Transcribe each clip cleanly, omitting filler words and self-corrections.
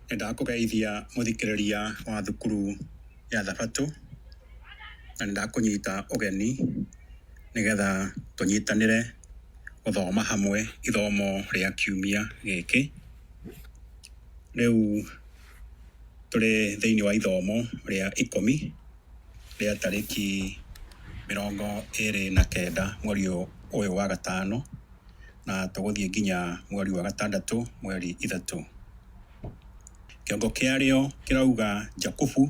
Nĩndakũgeithia mũthikĩrĩria wa thukuru ya thabatũ, na nĩndakũnyita ũgeni nĩgetha tũnyitanĩre gũthoma hamwe ithomo rĩa kiumia gĩkĩ. Rĩu tũrĩ thĩinĩ wa ithomo rĩa ikũmi rĩa tarĩki 29 mweri ũyũ wa gatano, na tũgũthiĩ nginya mweri wa gatandatũ mweri 3. Kĩongo kĩarĩo kĩrauga Jakubu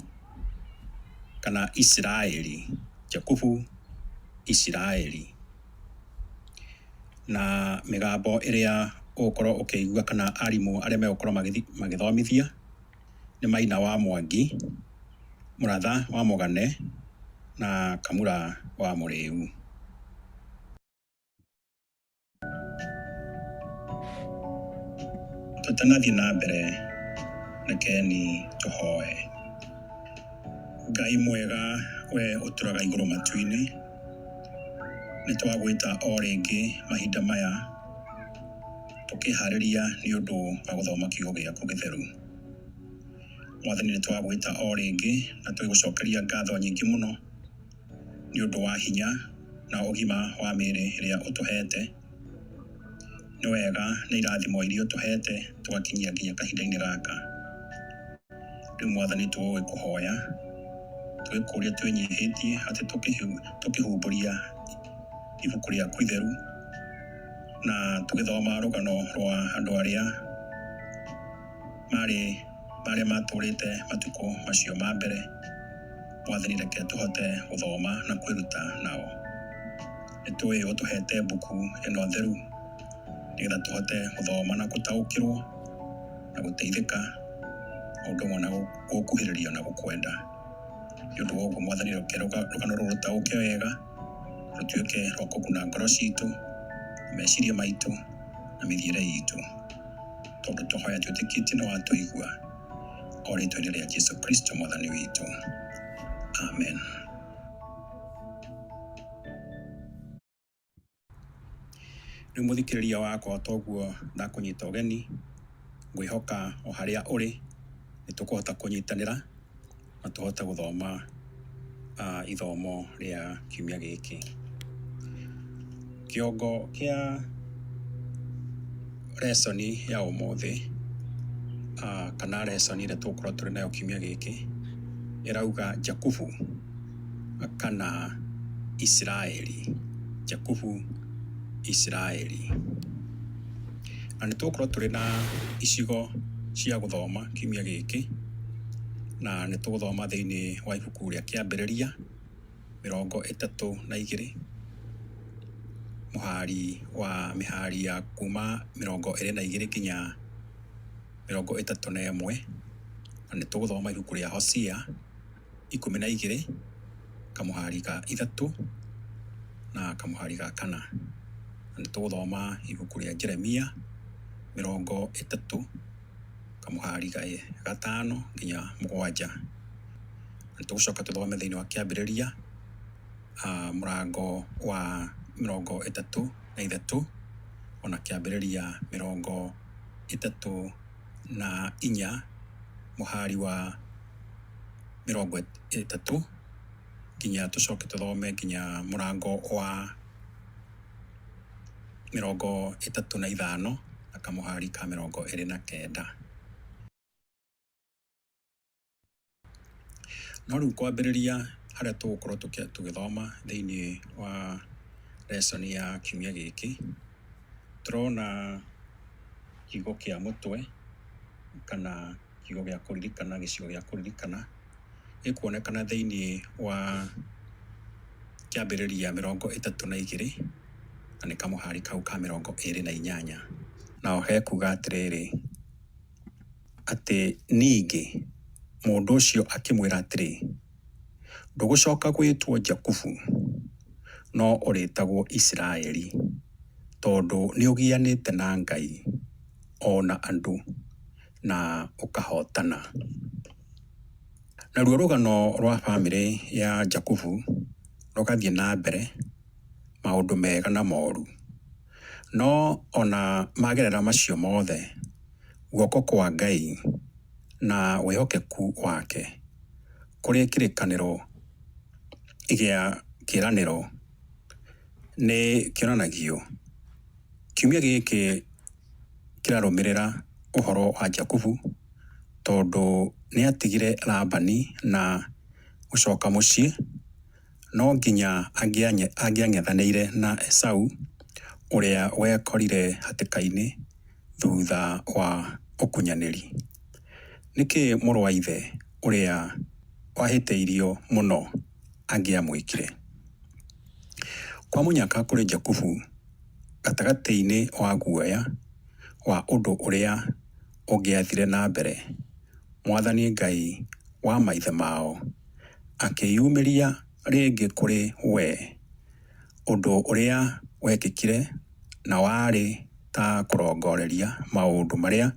kana Isiraeli, Jakubu Isiraeli. Na mĩgambo ĩrĩa ũgũkorwo ũkĩigua kana arimũ arĩa megũkorwo magĩthomithia nĩ Maina wa Mwangi, Mũratha wa Mũgane na Kamura wa Mũrĩu. Tũtanathiĩ na mbere, rekeni tũhoe. Ngai mwega, we ũtũraga igũrũ matu-inĩ, nĩ twagwĩta o rĩngĩ mahinda maya tũkĩharĩria nĩ ũndũ wa gũthoma kiugo gĩaku gĩtheru. Mwathani, nĩ twagwĩta o rĩngĩ na tũgĩgũcokeria ngatho nyingĩ mũno nĩ ũndũ wa hinya na ũgima wa mĩĩrĩ ĩrĩa ũtũhete. Nĩ wega nĩ irathimo iria ũtũhete tũgakinyia nginya kahinda-inĩ gaka. Rĩu Mwathani tũgũgĩkũhoya tũgĩkũria twĩnyihĩtie atĩ tũkĩhumbũria ibuku rĩaku itheru na tũgĩthoma rũgano rwa andũ arĩa marĩ marĩa matũrĩte matukũ macio ma mbere. Mwathani, reke tũhote gũthoma na kwĩruta nao. Nĩ tũĩ ũtũhete mbuku ĩno theru nĩgetha tũhote gũthoma na gũtaũkĩrwo na gũteithĩka o ũndũ ũmwe na gũkuhĩrĩria na gũkwenda. Nĩ ũndũ wa ũguo Mwathani, reke rũgano rũrũ rũtaũke wega, rũtuĩke rwa kũguna ngoro citũ, meciria maitũ na mĩthiĩre itũ, tondũ twahoya twĩtĩkĩtie nĩ watũigua, o rĩtwa-inĩ rĩa Jesu Kristo Mwathani witũ, amen. Rĩu mũthikĩrĩria wakwa, toguo ndakũnyita ũgeni, ngwĩhoka o harĩa ũrĩ nĩ tũkũhota kũnyitanĩra na tũhote gũthoma ithomo rĩa kiumia gĩkĩ. Kĩongo kĩa lesson ya ũmũthĩ, kana lesson ĩrĩa tũgũkorwo tũrĩ nayo kiumia gĩkĩ, ĩrauga Jakubu kana Isiraeli, Jakubu Isiraeli. Na nĩ tũgũkorwo tũrĩ na icigo cia gũthoma kiumia gĩkĩ, na nĩ tũgũthoma thĩinĩ wa ibuku rĩa Kĩambĩrĩria 32, mũhari wa mĩhari ya kuma 22 nginya 31, na nĩ tũgũthoma ibuku rĩa Hosea 12 kamũhari ka 3 na kamũhari ga 4, na nĩ tũgũthoma ibuku rĩa Jeremia 30 kamũhari ga 5 nginya 7, na nĩ tũgũcoka tũthome thĩinĩ wa Kĩambĩrĩria mũrango wa 33 ona Kĩambĩrĩria 34 mũhari wa 30 nginya tũcoke tũthome nginya mũrango wa 35 na kamũhari ka 29. No rĩu kwambĩrĩria harĩa tũgũkorwo tũgĩthoma thĩinĩ wa lesson ya kiumia gĩkĩ, tũrona kiugo kĩa mũtwe kana kiugo gĩa kũririkana, gĩcigo gĩa kũririkana, gĩkuonekana thĩinĩ wa Kĩambĩrĩria 32, na nĩ kamũhari kau ka 28. Nao hekuga atĩrĩrĩ, atĩ ningĩ mũndũ ũcio akĩmwĩra atĩrĩ, ndũgũcoka gwĩtwo Jakubu, no ũrĩtagwo Isiraeli, tondũ nĩũgianĩte na Ngai o na andũ, na ũkahootana. Naruo rũgano rwa bamĩrĩ ya Jakubu rũgathiĩ na mbere, maũndũ mega na moru. No o na magerera macio mothe, guoko kwa Ngai na wĩhokeku wake kũrĩ kĩrĩkanĩro gĩa kĩĩranĩro nĩ kĩonanagio. Kiumia gĩkĩ kĩrarũmĩrĩra ũhoro wa Jakubu tondũ nĩ atigire Labani na gũcoka mũciĩ, no nginya angĩang'ethanĩire na Esau ũrĩa wekorire hatĩka-inĩ thutha wa ũkunyanĩri. Nĩkĩ mũrũ wa ithe ũrĩa wahĩtĩirio mũno angĩamwĩkire? Kwa mũnyaka kũrĩ Jakubu gatagatĩ-inĩ wa guoya wa ũndũ ũrĩa ũngĩathire na mbere, Mwathani Ngai wa maithe mao akĩyumĩria rĩngĩ kũrĩ we, ũndũ ũrĩa wekĩkire na warĩ ta kũrongoreria maũndũ marĩa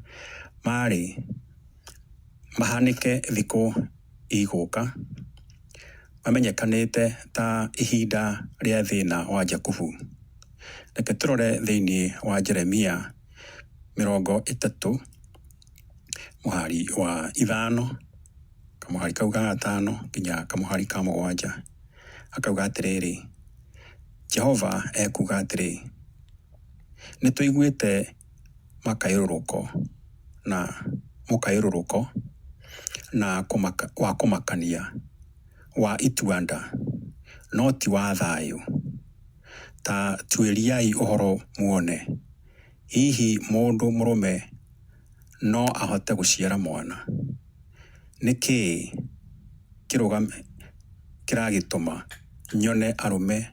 maarĩ mahanĩke thikũ igũka, mamenyekanĩte ta ihinda rĩa thĩna wa Jakubu. Reke tũrore thĩinĩ wa Jeremia 30 mũhari wa 5, kamũhari kau ga 5 nginya kamũhari ka 7, akauga atĩrĩrĩ, Jehova ekuuga atĩrĩ, nĩ tũiguĩte makayũrũrũko na mũkayũrũrũko na wa kũmakania wa itua-nda, no ti wa thayũ. Ta tuĩriai ũhoro muone, hihi mũndũ mũrũme no ahote gũciara mwana? Nĩ kĩĩ kĩragĩtũma nyone arũme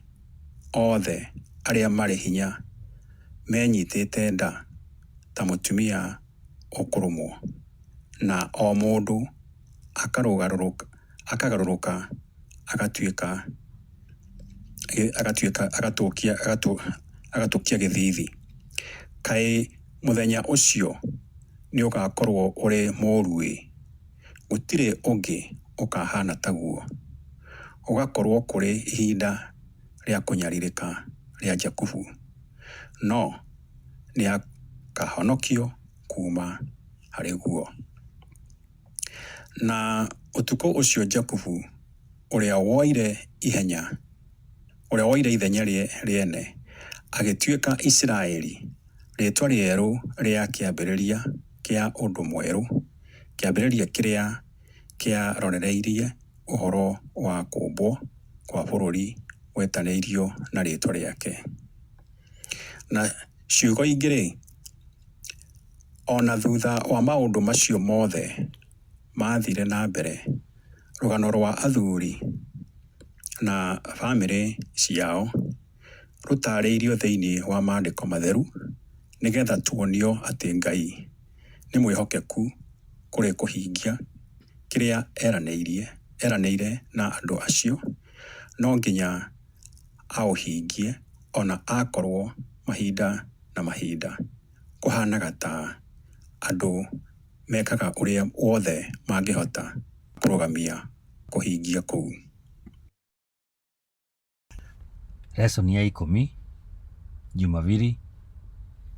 othe arĩa marĩ hinya menyitĩte nda ta mũtumia ũkũrũmwo, na o mũndũ akagarũrũka agatuĩka agatũkia gĩthiithi? Kaĩ mũthenya ũcio nĩũgakorwo ũrĩ mũũru-ĩ! Gũtirĩ ũngĩ ũkahaana taguo. Gũgakorwo kũrĩ ihinda rĩa kũnyarirĩka rĩa Jakubu, no nĩakahonokio kuuma harĩ guo. Na ũtukũ ũcio Jakubu, ũrĩa woire ihenya, ũrĩa woire ithenya rĩene, agĩtuĩka Isiraeli, rĩĩtwa rĩerũ rĩa kĩambĩrĩria kĩa ũndũ mwerũ, kĩambĩrĩria kĩrĩa kĩarorereirie ũhoro wa kũũmbwo kwa bũrũri wetanĩirio na rĩĩtwa rĩake. Na ciugo ingĩ-rĩ, o na thutha wa maũndũ macio mothe maathire na mbere, rũgano rwa athuri na famĩlĩ ciao rũtaarĩirio thĩinĩ wa Maandĩko Matheru nĩgetha tuonio atĩ Ngai nĩ mwĩhokeku kũrĩ kũhingia kĩrĩa eranĩire na andũ acio no nginya aũhingie o na akorũo mahinda na mahinda kũhaanaga ta andũ mekaga ũrĩa wothe mangĩhota kũrũgamia kũhingia kũu. Lesson ya 10, Jumabiri,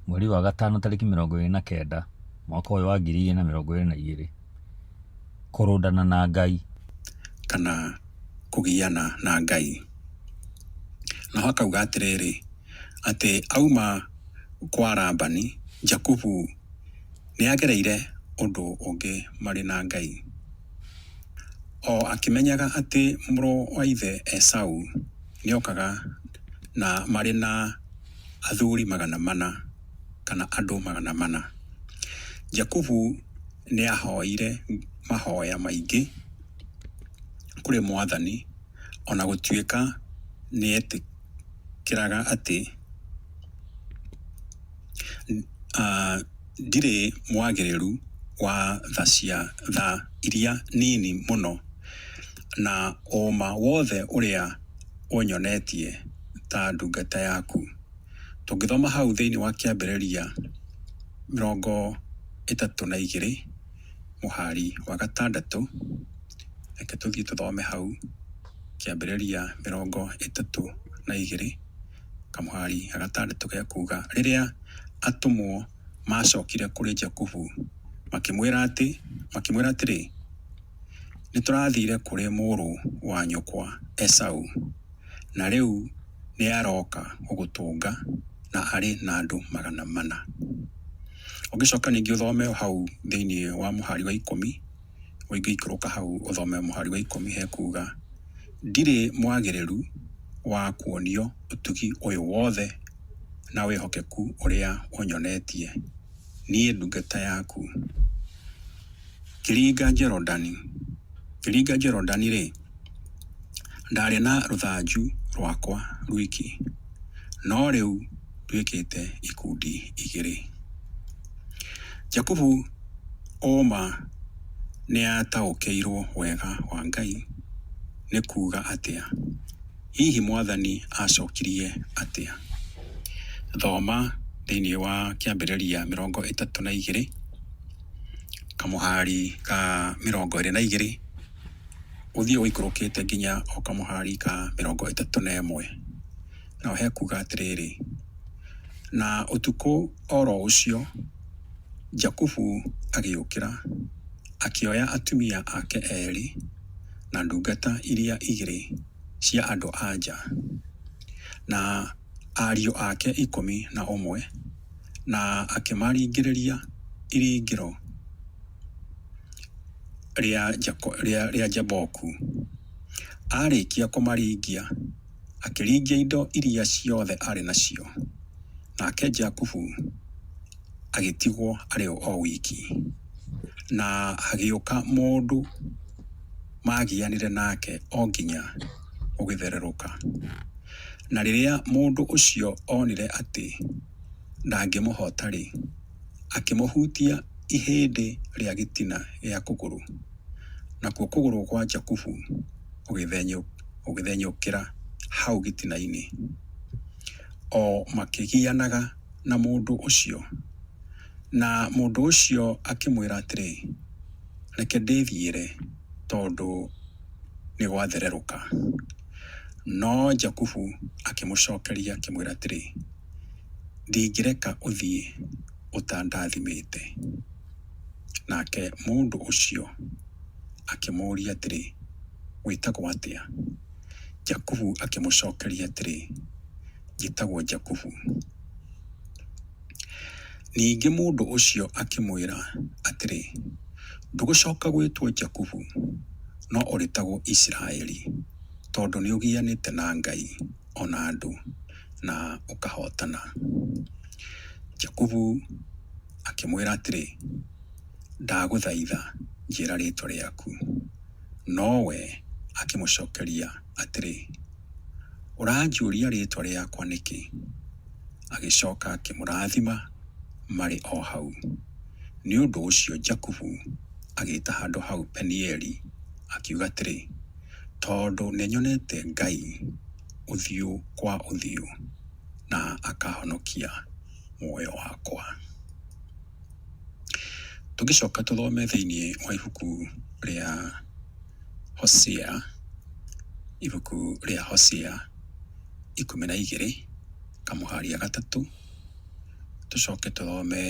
mweri wa gatano tarĩki 29, mwaka ũyũ wa 2022. Kũrũndana na Ngai. Kana kũgiana na Ngai. Naho akauga atĩrĩrĩ, atĩ auma kwa Labani, Jakubu nĩagereire ũndũ ũngĩ marĩ na Ngai. O akĩmenyaga atĩ mũrũ wa ithe Esau nĩokaga na marĩ na athuri 400 kana andũ 400. Jakubu nĩahoire mahoya maingĩ kũrĩ Mwathani o na gũtuĩka nĩetĩkĩraga atĩ ndirĩ mwagĩrĩru wa tha cia tha iria nini mũno na ũũma wothe ũrĩa ũnyonetie ta ndungata yaku. Tũngĩthoma hau thĩinĩ wa Kĩambĩrĩria 32 mũhari wa 6, reke tũthiĩ tũthome hau Kĩambĩrĩria 32 kamũhari ga 6 gekuga, rĩrĩa atũmwo maacokire kũrĩ Jakubu, Makĩmwĩra atĩ, makĩmwĩra atĩrĩ, Nĩ tũrathiire kũrĩ mũrũ wa nyũkwa Esau, na rĩu nĩ aroka gũgũtũnga na arĩ na andũ 400. Ũngĩcoka ningĩ ũthome hau thĩinĩ wa mũhari wa 10, ũngĩikũrũka hau ũthome mũhari wa 10 hekuga, Ndirĩ mwagĩrĩru wa kuonio ũtugi ũyũ wothe na wĩhokeku ũrĩa ũnyonetie, niĩ ndungata yaku. Ngĩringa Jorodani, ngĩringa Jorodani-rĩ, ndarĩ na rũthanju rwakwa rwiki, no rĩu nduĩkĩte ikundi igĩrĩ. Jakubu ũma nĩataũkĩirwo wega wa Ngai nĩ kuuga atĩa? Hihi Mwathani acokirie atĩa? Thoma thĩinĩ wa Kĩambĩrĩria 32 kamũhari ka 22 ũthiĩ ũikũrũkĩte nginya o kamũhari ka 31. Naho hekuga atĩrĩrĩ, na ũtukũ o ro ũcio Jakubu agĩũkĩra, akĩoya atumia ake erĩ na ndungata iria igĩrĩ cia andũ-a-nja, na ariũ ake 11, na akĩmaringĩrĩria iringĩro rĩa Jaboku. Aarĩkia kũmaringia, akĩringia indo iria ciothe aarĩ nacio, nake Jakubu agĩtigwo arĩ o wiki. Na hagĩũka mũndũ maagianire nake o nginya gũgĩthererũka. Na rĩrĩa mũndũ ũcio onire atĩ ndangĩmũhoota-rĩ, akĩmũhutia ihĩndĩ rĩa gĩtina gĩa kũgũrũ, nakuo kũgũrũ gwa Jakubu gũgĩthenyũkĩra hau gĩtina-inĩ, o makĩgianaga na mũndũ ũcio. Na mũndũ ũcio akĩmwĩra atĩrĩ, Reke ndĩthiĩre, tondũ nĩ gwathererũka. No Jakubu akĩmũcokeria akĩmwĩra atĩrĩ, Ndingĩreka ũthiĩ ũtandathimĩte. Nake mũndũ ũcio akĩmũũria atĩrĩ, Wĩtagwo atĩa? Jakubu akĩmũcokeria atĩrĩ, Njĩtagwo Jakubu. Ningĩ mũndũ ũcio akĩmwĩra atĩrĩ, Ndũgũcoka gwĩtwo Jakubu, no ũrĩtagwo Isiraeli, tondũ nĩũgianĩte na Ngai o na andũ, na ũkahootana. Jakubu akĩmwĩra atĩrĩ, Ndagũthaitha njĩĩra rĩĩtwa rĩaku. No we akĩmũcokeria atĩrĩ, Ũranjũria rĩĩtwa rĩakwa nĩkĩ? Agĩcoka akĩmũrathima marĩ o hau. Nĩ ũndũ ũcio Jakubu agĩta handũ hau Penieli, akiuga atĩrĩ, Tondũ nĩnyonete Ngai ũthiũ kwa ũthiũ, na akahonokia muoyo wakwa. Tũngĩcoka tũthome thĩinĩ wa ibuku rĩa Hosea, ibuku rĩa Hosea 12 kamũhari ga gatatũ, tũcoke tũthome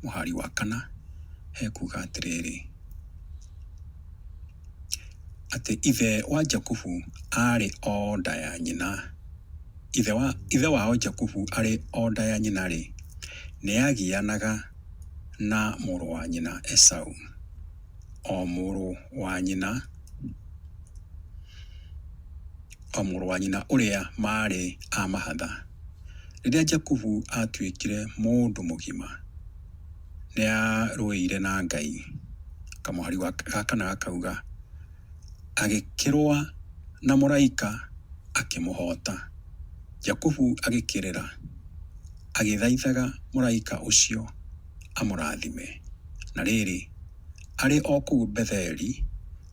mũhari wa kana, hekuga atĩrĩrĩ, atĩ ithe wa Jakubu aarĩ o nda ya nyina, ithe wa, ithe wao Jakubu arĩ o nda ya nyina-rĩ, nĩagianaga na mũrũ wa nyina Esau, o mũrũ wa nyina, o mũrũ wa nyina ũrĩa maarĩ a mahatha. Rĩrĩa Jakubu aatuĩkire mũndũ mũgima, nĩarũĩire na Ngai. Kamũhari ga kana gakauga, Agĩkĩrũa na mũraika akĩmũhoota. Jakubu agĩkĩrĩra, agĩthaithaga mũraika ũcio amũrathime. Na rĩrĩ, arĩ o kũu Betheli,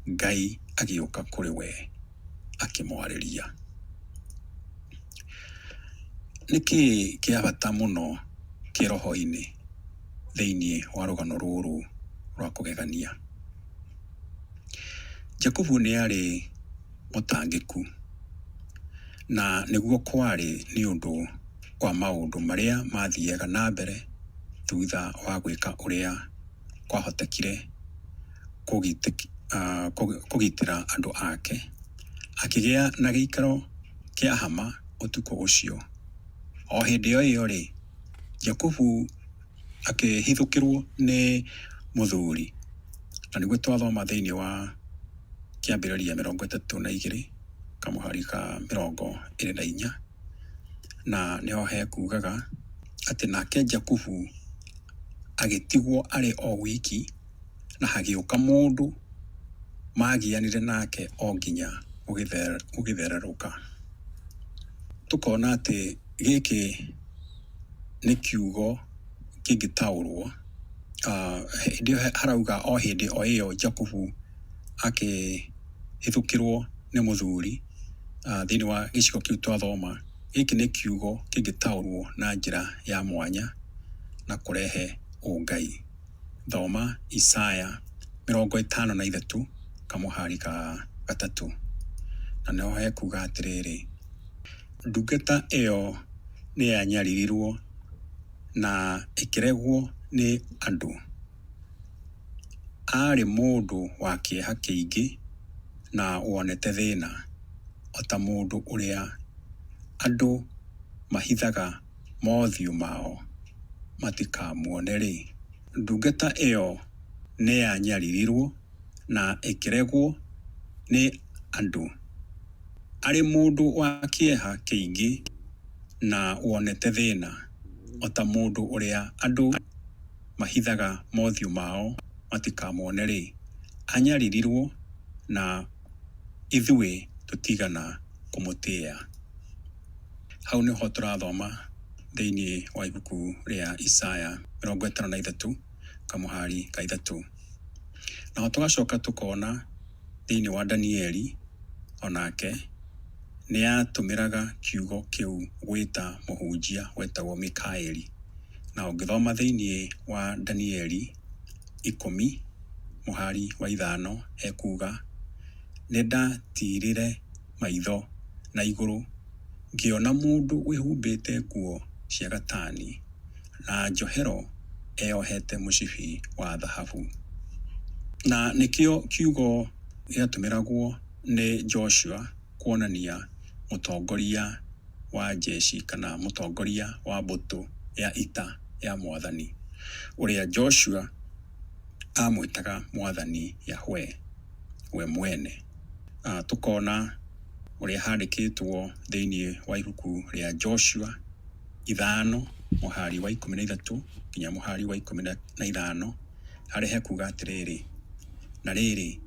Ngai agĩũka kũrĩ we akĩmwarĩria. Nĩ kĩĩ kĩa bata mũno kĩĩroho-inĩ thĩinĩ wa rũgano rũrũ rwa kũgegania? Jakubu nĩ aarĩ mũtangĩku, na nĩguo kwarĩ nĩ ũndũ wa maũndũ marĩa maathiaga na mbere thutha wa gwĩka ũrĩa kwahotekire kũgitĩra andũ ake, akĩgĩa na gĩikaro kĩa hama ũtukũ ũcio. O hĩndĩ o ĩyo-rĩ, Jakubu akĩhithũkĩrwo nĩ mũthuri, na nĩguo twathoma thĩinĩ wa Kĩambĩrĩria 32 kamũhari ka 24, na nĩho hekugaga atĩ nake Jakubu agĩtigwo arĩ o wiki, na hagĩũka mũndũ maagianire nake o nginya gũgĩthererũka. Tũkona atĩ gĩkĩ nĩ kiugo kĩngĩtaũrwo, hĩndĩ ĩyo harauga o hĩndĩ o ĩyo Jakubu akĩhithũkĩrwo nĩ mũthuri thĩinĩ wa gĩcigo kĩu twathoma, gĩkĩ nĩ kiugo kĩngĩtaũrwo na njĩra ya mwanya na kũrehe ũngai. Thoma Isaya 53 kamũhari ka gatatũ, na nĩho hekuga atĩrĩrĩ, ndungata ĩyo nĩ yanyaririrwo na ĩkĩregwo nĩ andũ, aarĩ mũndũ wa kĩeha kĩingĩ na wonete thĩna, o ta mũndũ ũrĩa andũ mahithaga mothiũ mao matikamuone-rĩ, ndungata ĩyo nĩyanyaririrwo na ĩkĩregwo nĩ andũ. Arĩ mũndũ wa kĩeha kĩingĩ na wonete thĩna, o ta mũndũ ũrĩa andũ mahithaga mothiũ mao matikamuone-rĩ, anyaririrwo na ithuĩ tũtigana kũmũtĩĩa. Hau nĩho tũrathoma thĩinĩ wa ibuku rĩa Isaya 53 kamũhari ka ithatũ. Naho tũgacoka tũkona thĩinĩ wa Danieli onake nĩ atũmĩraga kiugo kĩu gwĩta mũhunjia wetagwo Mikaeli. Na ũngĩthoma thĩinĩ wa Danieli 10 mũhari wa 5 hekuga, nĩndatiirire maitho na igũrũ ngĩona mũndũ wĩhumbĩte nguo cia gatani na njohero eyohete mũcibi wa thahabu. Na nĩkĩo kiugo gĩatũmĩragwo nĩ Joshua kuonania mũtongoria wa jeshi kana mũtongoria wa mbũtũ ya ita ya Mwathani, ũrĩa Joshua amwĩtaga Mwathani Yahweh we mwene. Tũkona ũrĩa handĩkĩtwo thĩinĩ wa ibuku rĩa Joshua 5 mũhari wa 13 nginya mũhari wa 15, harĩa hekuga atĩrĩrĩ, na rĩrĩ,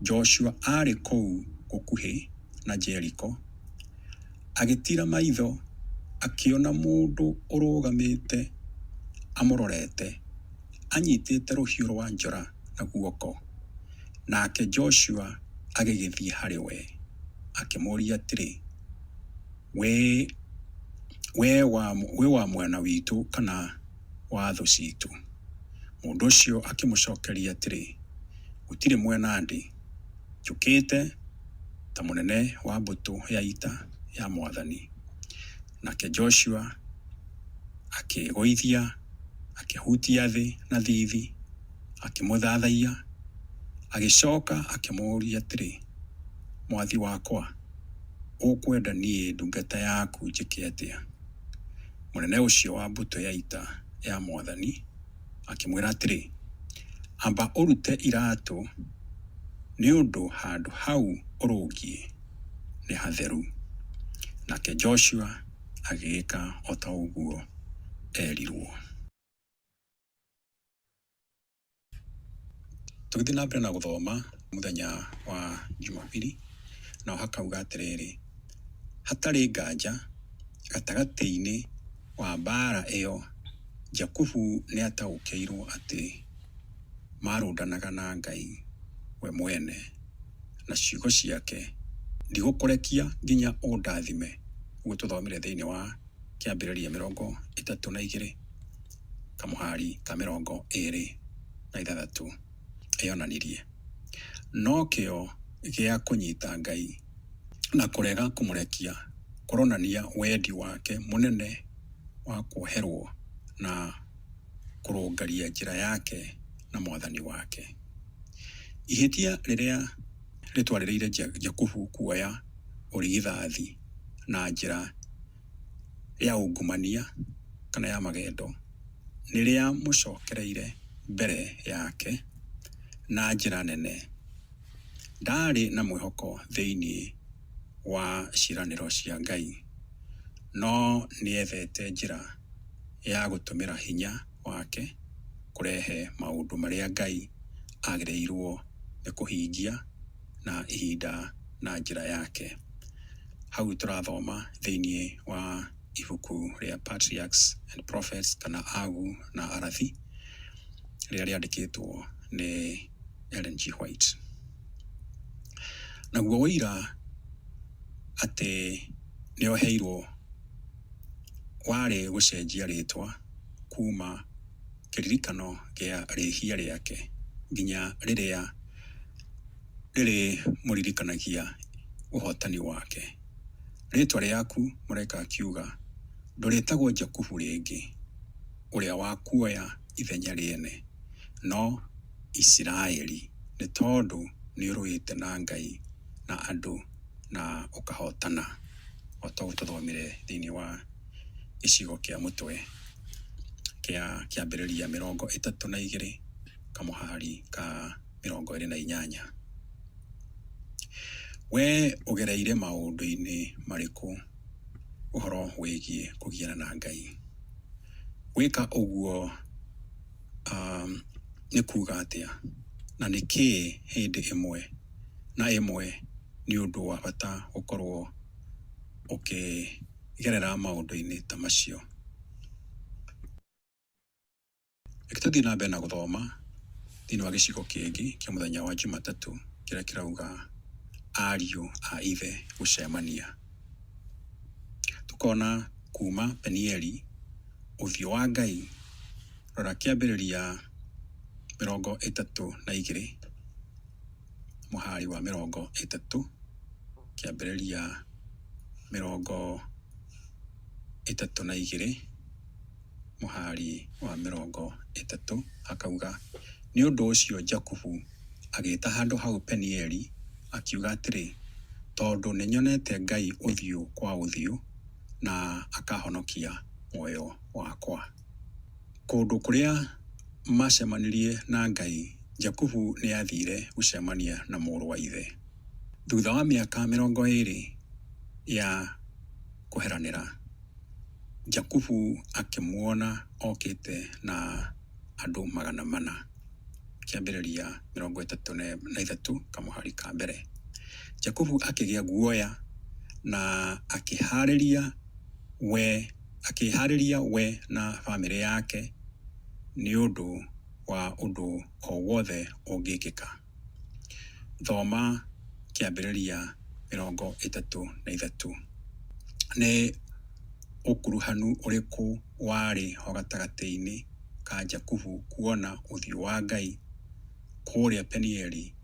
Joshua aarĩ kũu gũkuhĩ na Jeriko, agĩtiira maitho akĩona mũndũ ũrũgamĩte amũrorete, anyitĩte rũhiũ rwa njora na guoko. Nake Joshua agĩgĩthiĩ harĩ we, akĩmũũria atĩrĩ, Wee wĩ wa mwena witũ kana wa thũ ciitũ? Mũndũ ũcio akĩmũcokeria atĩrĩ, Gũtirĩ mwena ndĩ, njũkĩte ta mũnene wa mbũtũ ya ita ya Mwathani. Nake Joshua akĩĩgũithia, akĩhutia thĩ na thiithi, akĩmũthathaiya, agĩcoka akĩmũũria atĩrĩ, Mwathi wakwa, ũkwenda niĩ ndungata yaku njĩke atĩa? Mũnene ũcio wa mbũtũ ya ita ya Mwathani akĩmwĩra atĩrĩ, Amba ũrute iratũ, nĩ ũndũ handũ hau ũrũngiĩ nĩ hatheru. Nake Joshua agĩĩka o ta ũguo eerirwo. Tũgĩthiĩ na mbere na gũthoma mũthenya wa Jumapili, nao hakauga atĩrĩrĩ, hatarĩ nganja gatagatĩ-inĩ wa mbaara ĩyo, Jakubu nĩ ataũkĩirũo atĩ maarũndanaga na Ngai we mwene na ciugo ciake, ndigũkũrekia nginya ũndathime, ũguo tũthomire thĩinĩ wa Kĩambĩrĩria 32 kamũhari ka 26 yonanirie. No kĩyo gĩa kũnyita Ngai na kũrega kũmũrekia kũronania wendi wake mũnene wa kuoherwo na kũrũngaria njĩra yake na Mwathani wake. Ihĩtia rĩrĩa rĩtwarĩrĩire Jakubu kuoya ũrigithathi na njĩra ya ungumania kana ya magendo nĩ rĩamũcokereire mbere yake na njĩra nene. Ndaarĩ na mwĩhoko thĩinĩ wa ciĩranĩro cia Ngai, no nĩethete njĩra ya gũtũmĩra hinya wake kũrehe maũndũ marĩa Ngai agĩrĩirũo nĩ kũhingia na ihinda na njĩra yake. Hau tũrathoma thĩinĩ wa ibuku rĩa Patriarchs and Prophets kana Agu na Arathi rĩrĩa rĩandĩkĩtwo nĩ Ellen G. White. Naguo ũira atĩ nĩoheirwo warĩ gũcenjia rĩtwa kuma kĩririkano kĩa rĩhia rĩake nginya rĩrĩa rĩrĩmũririkanagia ũhotani wake. Rĩtwa rĩaku, mũraika akiuga, ndũrĩtagwo Jakubu rĩngĩ, ũrĩa wa kuoya ithenya rĩene, no Isiraeli, nĩ tondũ nĩũrũĩte na Ngai na andũ na ũkahotana, o ta ũguo tũthomire thĩinĩ wa gĩcigo kĩa mũtwe kĩa Kĩambĩrĩria 32 kamũhari ka 28. Wee ũgereire maũndũ-inĩ marĩkũ ũhoro wĩgiĩ kũgiana na Ngai? Gwĩka ũguo nĩ kuuga atĩa, na nĩkĩ hĩndĩ ĩmwe na ĩmwe nĩ ũndũ wa bata gũkorũo ũkĩgerera maũndũ-inĩ ta macio? Reke tũthiĩ na mbere na gũthoma thĩinĩ wa gĩcigo kĩngĩ kĩa mũthenya wa Jumatatũ kĩrĩa kĩrauga ariũ a ithe gũcemania. Tũkona kuma Penieli, ũthiũ wa Ngai, rora Kĩambĩrĩria 32 mũhari wa 30, Kĩambĩrĩria 32 mũhari wa 30 hakauga, Nĩ ũndũ ũcio Jakubu agĩĩta handũ hau Penieli, akiuga atĩrĩ, Tondũ nĩnyonete Ngai ũthiũ kwa ũthiũ, na akahonokia muoyo wakwa. Kũndũ kũrĩa maacemanirie na Ngai, Jakubu nĩ aathiire gũcemania na mũrũ wa ithe. Thutha wa mĩaka 20 ya kweheranĩra, Jakubu akĩmuona okĩte na andũ 400. Kĩambĩrĩria 33 kamũhari ka mbere. Jakubu akĩgĩa guoya na akĩhaarĩria we akĩĩhaarĩria we na famĩlĩ yake nĩ ũndũ wa ũndũ o wothe ũngĩkĩka. Thoma Kĩambĩrĩria 33. Nĩ ũkuruhanu ũrĩkũ warĩ ho gatagatĩ-inĩ ka Jakubu kuona ũthiũ wa Ngai kũrĩa Penieli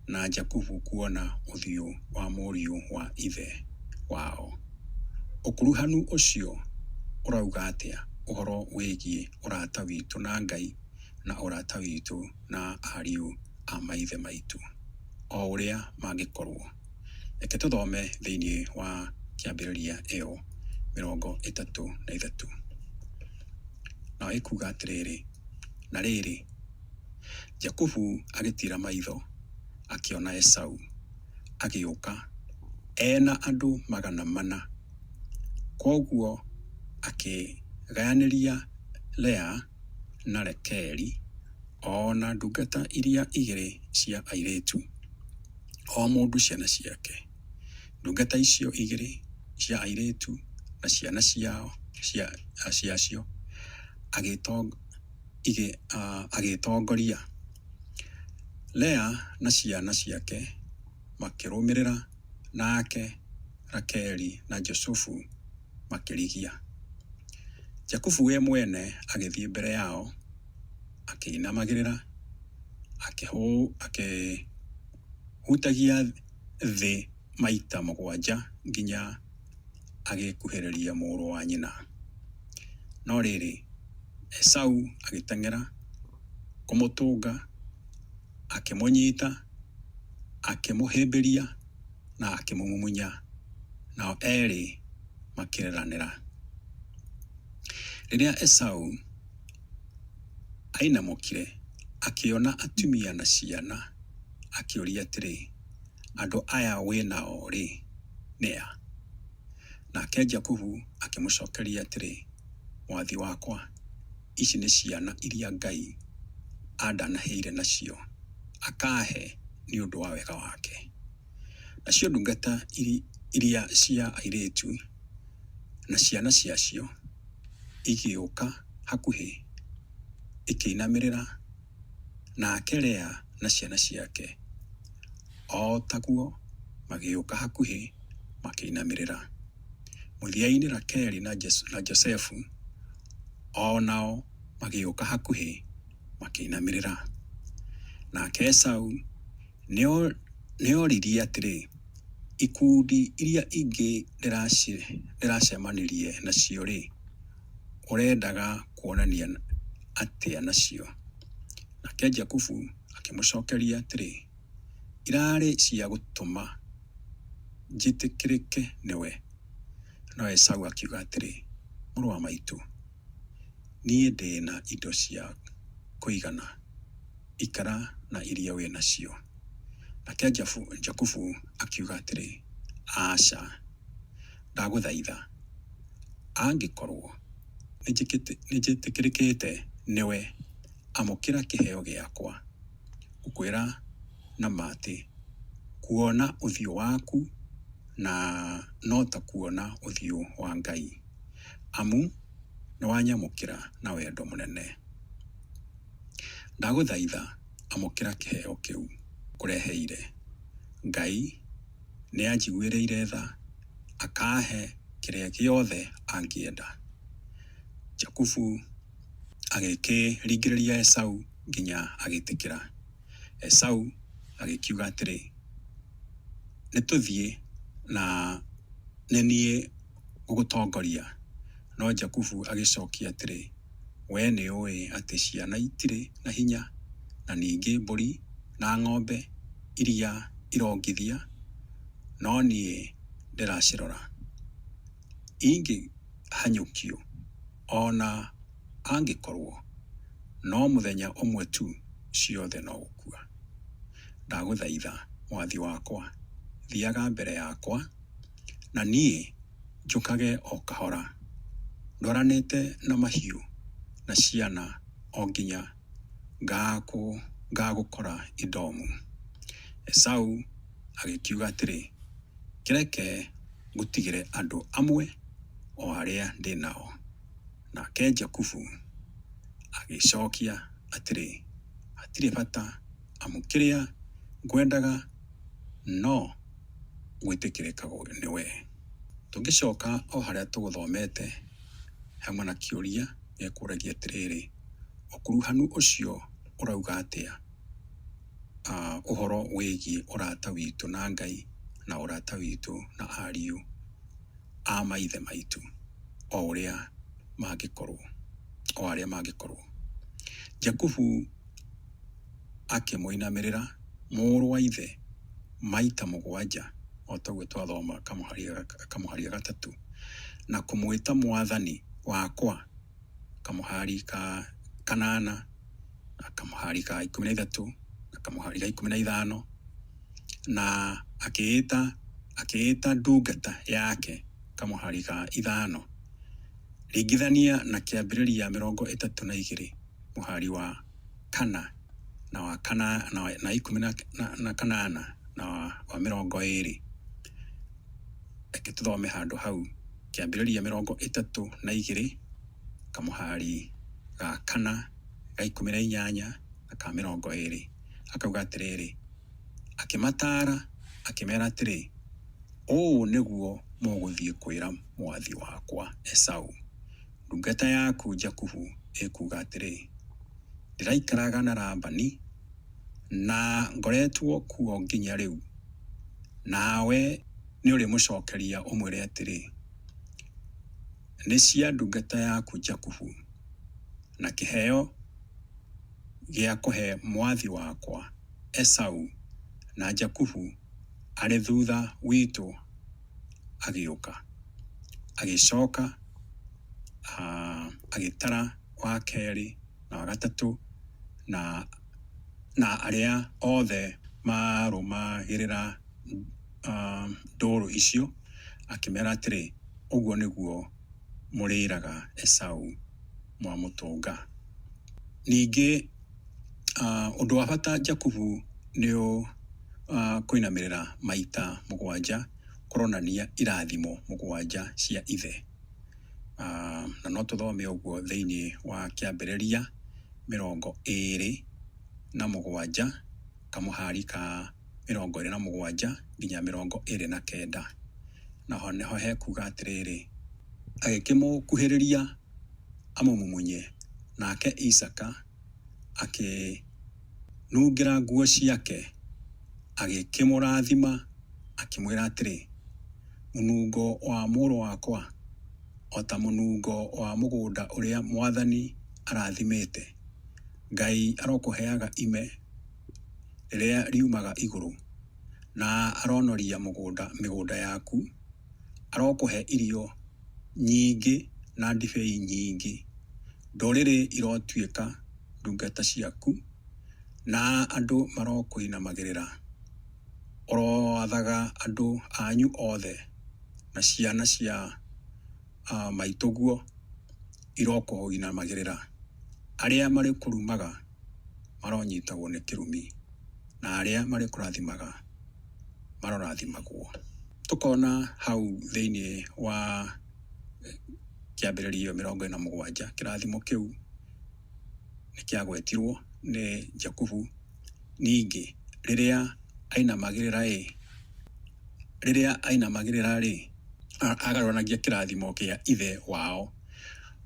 na Jakubu kuona ũthiũ wa mũriũ wa ithe wao? Ũkuruhanu ũcio ũrauga atĩa ũhoro wĩgiĩ ũrata witũ na Ngai na ũrata witũ na ariũ a maithe maitũ, o ũrĩa mangĩkorũo? Reke tũthome thĩinĩ wa Kĩambĩrĩria ĩyo 33. Nayo ĩkuuga atĩrĩrĩ, Na rĩrĩ, Jakubu agĩtiira maitho, akĩona Esau agĩũka e na andũ 400. Kwoguo akĩgayanĩria Lea na Rakeli o na ndungata iria igĩrĩ cia airĩtu, o mũndũ ciana ciake. Ndungata icio igĩrĩ cia airĩtu na ciana ciao ciacio agĩtongoria. Lea na ciana ciake makĩrũmĩrĩra, nake Rakeli na Jusufu makĩrigia. Jakubu we mwene agĩthiĩ mbere yao, akĩinamagĩrĩra, akĩhutagia thĩ maita mũgwanja nginya agĩkuhĩrĩria mũrũ wa nyina. No rĩrĩ, Esau agĩteng'era kũmũtũnga, akĩmũnyita, akĩmũhĩmbĩria na akĩmũmumunya, nao erĩ makĩreranĩra. Rĩrĩa Esau ainamũkire, akĩona atumia na ciana, akĩũria atĩrĩ, Andũ aya wĩ nao-rĩ, nĩ a? Nake Jakubu akĩmũcokeria atĩrĩ, Mwathi wakwa, ici nĩ ciana iria Ngai andanahĩire nacio, akaahe nĩ ũndũ wa wega wake. Nacio ndungata iria cia airĩtu na ciana ciacio igĩũka hakuhĩ, ikĩinamĩrĩra, nake Lea na ciana ciake o taguo magĩũka hakuhĩ makĩinamĩrĩra. Mũthia-inĩ Rakeli na Josefu o nao magĩũka hakuhĩ makĩinamĩrĩra. Nake Esau nĩoririe atĩrĩ, Ikundi iria ingĩ ndĩracemanirie nacio-rĩ, ũrendaga kuonania atĩa nacio? Nake Jakubu akĩmũcokeria atĩrĩ, Irarĩ cia gũtũma njĩtĩkĩrĩke nĩwe. No Esau akiuga atĩrĩ, Mũrũ wa maitũ, niĩ ndĩ na indo cia kũigana, ikara na iria wĩ nacio. Nake Jakubu akiuga atĩrĩ, Aca, ndagũthaitha, angĩkorũo nĩnjĩtĩkĩrĩkĩte nĩwe, amũkĩra kĩheo gĩakwa. Ngũkwĩra na ma atĩ, kuona ũthiũ waku na no ta kuona ũthiũ wa Ngai, amu nĩwanyamũkĩra na wendo mũnene. Ndagũthaitha amũkĩra kĩheo kĩu ngũreheire. Ngai nĩanjiguĩrĩire tha, akaahe kĩrĩa gĩothe angĩenda. Jakubu agĩkĩringĩrĩria Esau nginya agĩtĩkĩra. Esau agĩkiuga atĩrĩ, Nĩtũthiĩ, na nĩ niĩ ngũgũtongoria. No Jakubu agĩcokia atĩrĩ, Wee nĩũũĩ atĩ ciana itirĩ na hinya, na ningĩ mbũri na ng'ombe iria irongithia, no niĩ ndĩracirora. Ingĩhanyũkio, o na angĩkorũo no mũthenya ũmwe tu, ciothe no gũkua. Ndagũthaitha, mwathi wakwa, thiaga mbere yakwa, na niĩ njũkage o kahora, ndwaranĩte na mahiũ na ciana o nginya ngagũkora Edomu. Esau agĩkiuga atĩrĩ, Kĩreke ngũtigĩre andũ amwe o arĩa ndĩ nao. Nake Jakubu agĩcokia atĩrĩ, Hatirĩ bata, amu kĩrĩa ngwendaga no gwĩtĩkĩrĩka nĩwe. Tũngĩcoka o harĩa tũgũthomete hamwe na kĩũria gĩkũragia atĩrĩrĩ, ũkuruhanu ũcio ũrauga atĩa ũhoro wĩgiĩ ũrata witũ na Ngai na ũrata witũ na ariũ a maithe maitũ o ũrĩa mangĩkorwo, o arĩa mangĩkorwo. Jakubu akĩmũinamĩrĩra mũrũ wa ithe maita mũgwanja o ta ũguo twathoma kamũhari ga gatatũ, na kũmwĩta mwathani wakwa kamũhari ka kanana na kamũhari ka 13 na kamũhari ga 15, na akĩĩta ndungata yake kamũhari ga 5. Ringithania na Kĩambĩrĩria 32 mũhari wa kana na wa kana na 18 na wa 20. Reke tũthome handũ hau Kĩambĩrĩria 32 kamũhari ga kana ga 18 na ka 20. Akauga atĩrĩrĩ, akĩmataara akĩmera atĩrĩ, Ũũ nĩguo mũgũthiĩ kwĩra mwathi wakwa Esau, 'Ndungata yaku Jakubu ĩkuuga atĩrĩ, Ndĩraikaraga na Labani, na ngoretwo kuo nginya rĩu. Nawe nĩũrĩmũcokeria ũmwĩre atĩrĩ, 'Nĩ cia ndungata yaku Jakubu, na kĩheo gĩa kũhe mwathi wakwa Esau, na Jakubu arĩ thutha witũ agĩũka. Agĩcoka agĩtara wa kerĩ na wa gatatũ na arĩa othe maarũmagĩrĩra ndũũru icio, akĩmera atĩrĩ, Ũguo nĩguo mũrĩĩraga Esau mwamũtũnga. Ningĩ ũndũ wa bata Jakubu nĩ kũinamĩrĩra maita mũgwanja kũronania irathimo mũgwanja cia ithe. Na no tũthome ũguo thĩinĩ wa Kĩambĩrĩria 27 kamũhari ka 27 nginya 29. Naho nĩho hekuga atĩrĩrĩ, Agĩkĩmũkuhĩrĩria amũmumunye, nake Isaaka akĩnungĩra nguo ciake, agĩkĩmũrathima, akĩmwĩra atĩrĩ, Mũnungo wa mũrũ wakwa, o ta mũnungo wa mũgũnda ũrĩa mwathani arathimĩte. Ngai arokũheaga ime rĩrĩa riumaga igũrũ, na aronoria mĩgũnda yaku, arokũhe irio nyingĩ na ndibei nyingĩ. Ndũrĩrĩ irotuĩka ndungata ciaku, na andũ marokũinamagĩrĩra. Ũroathaga andũ anyu othe, na ciana cia maitũguo irokũinamagĩrĩra. Arĩa marĩkũrumaga maronyitagwo nĩ kĩrumi, na arĩa marĩkũrathimaga marorathimagwo. Tũkona hau thĩinĩ wa Kĩambĩrĩria 47 kĩrathimo kĩu nĩ kĩagwetirwo nĩ Jakubu. Ningĩ rĩrĩa ainamagĩrĩra-ĩ, rĩrĩa ainamagĩrĩra-rĩ, agarũranagia kĩrathimo kĩa ithe wao.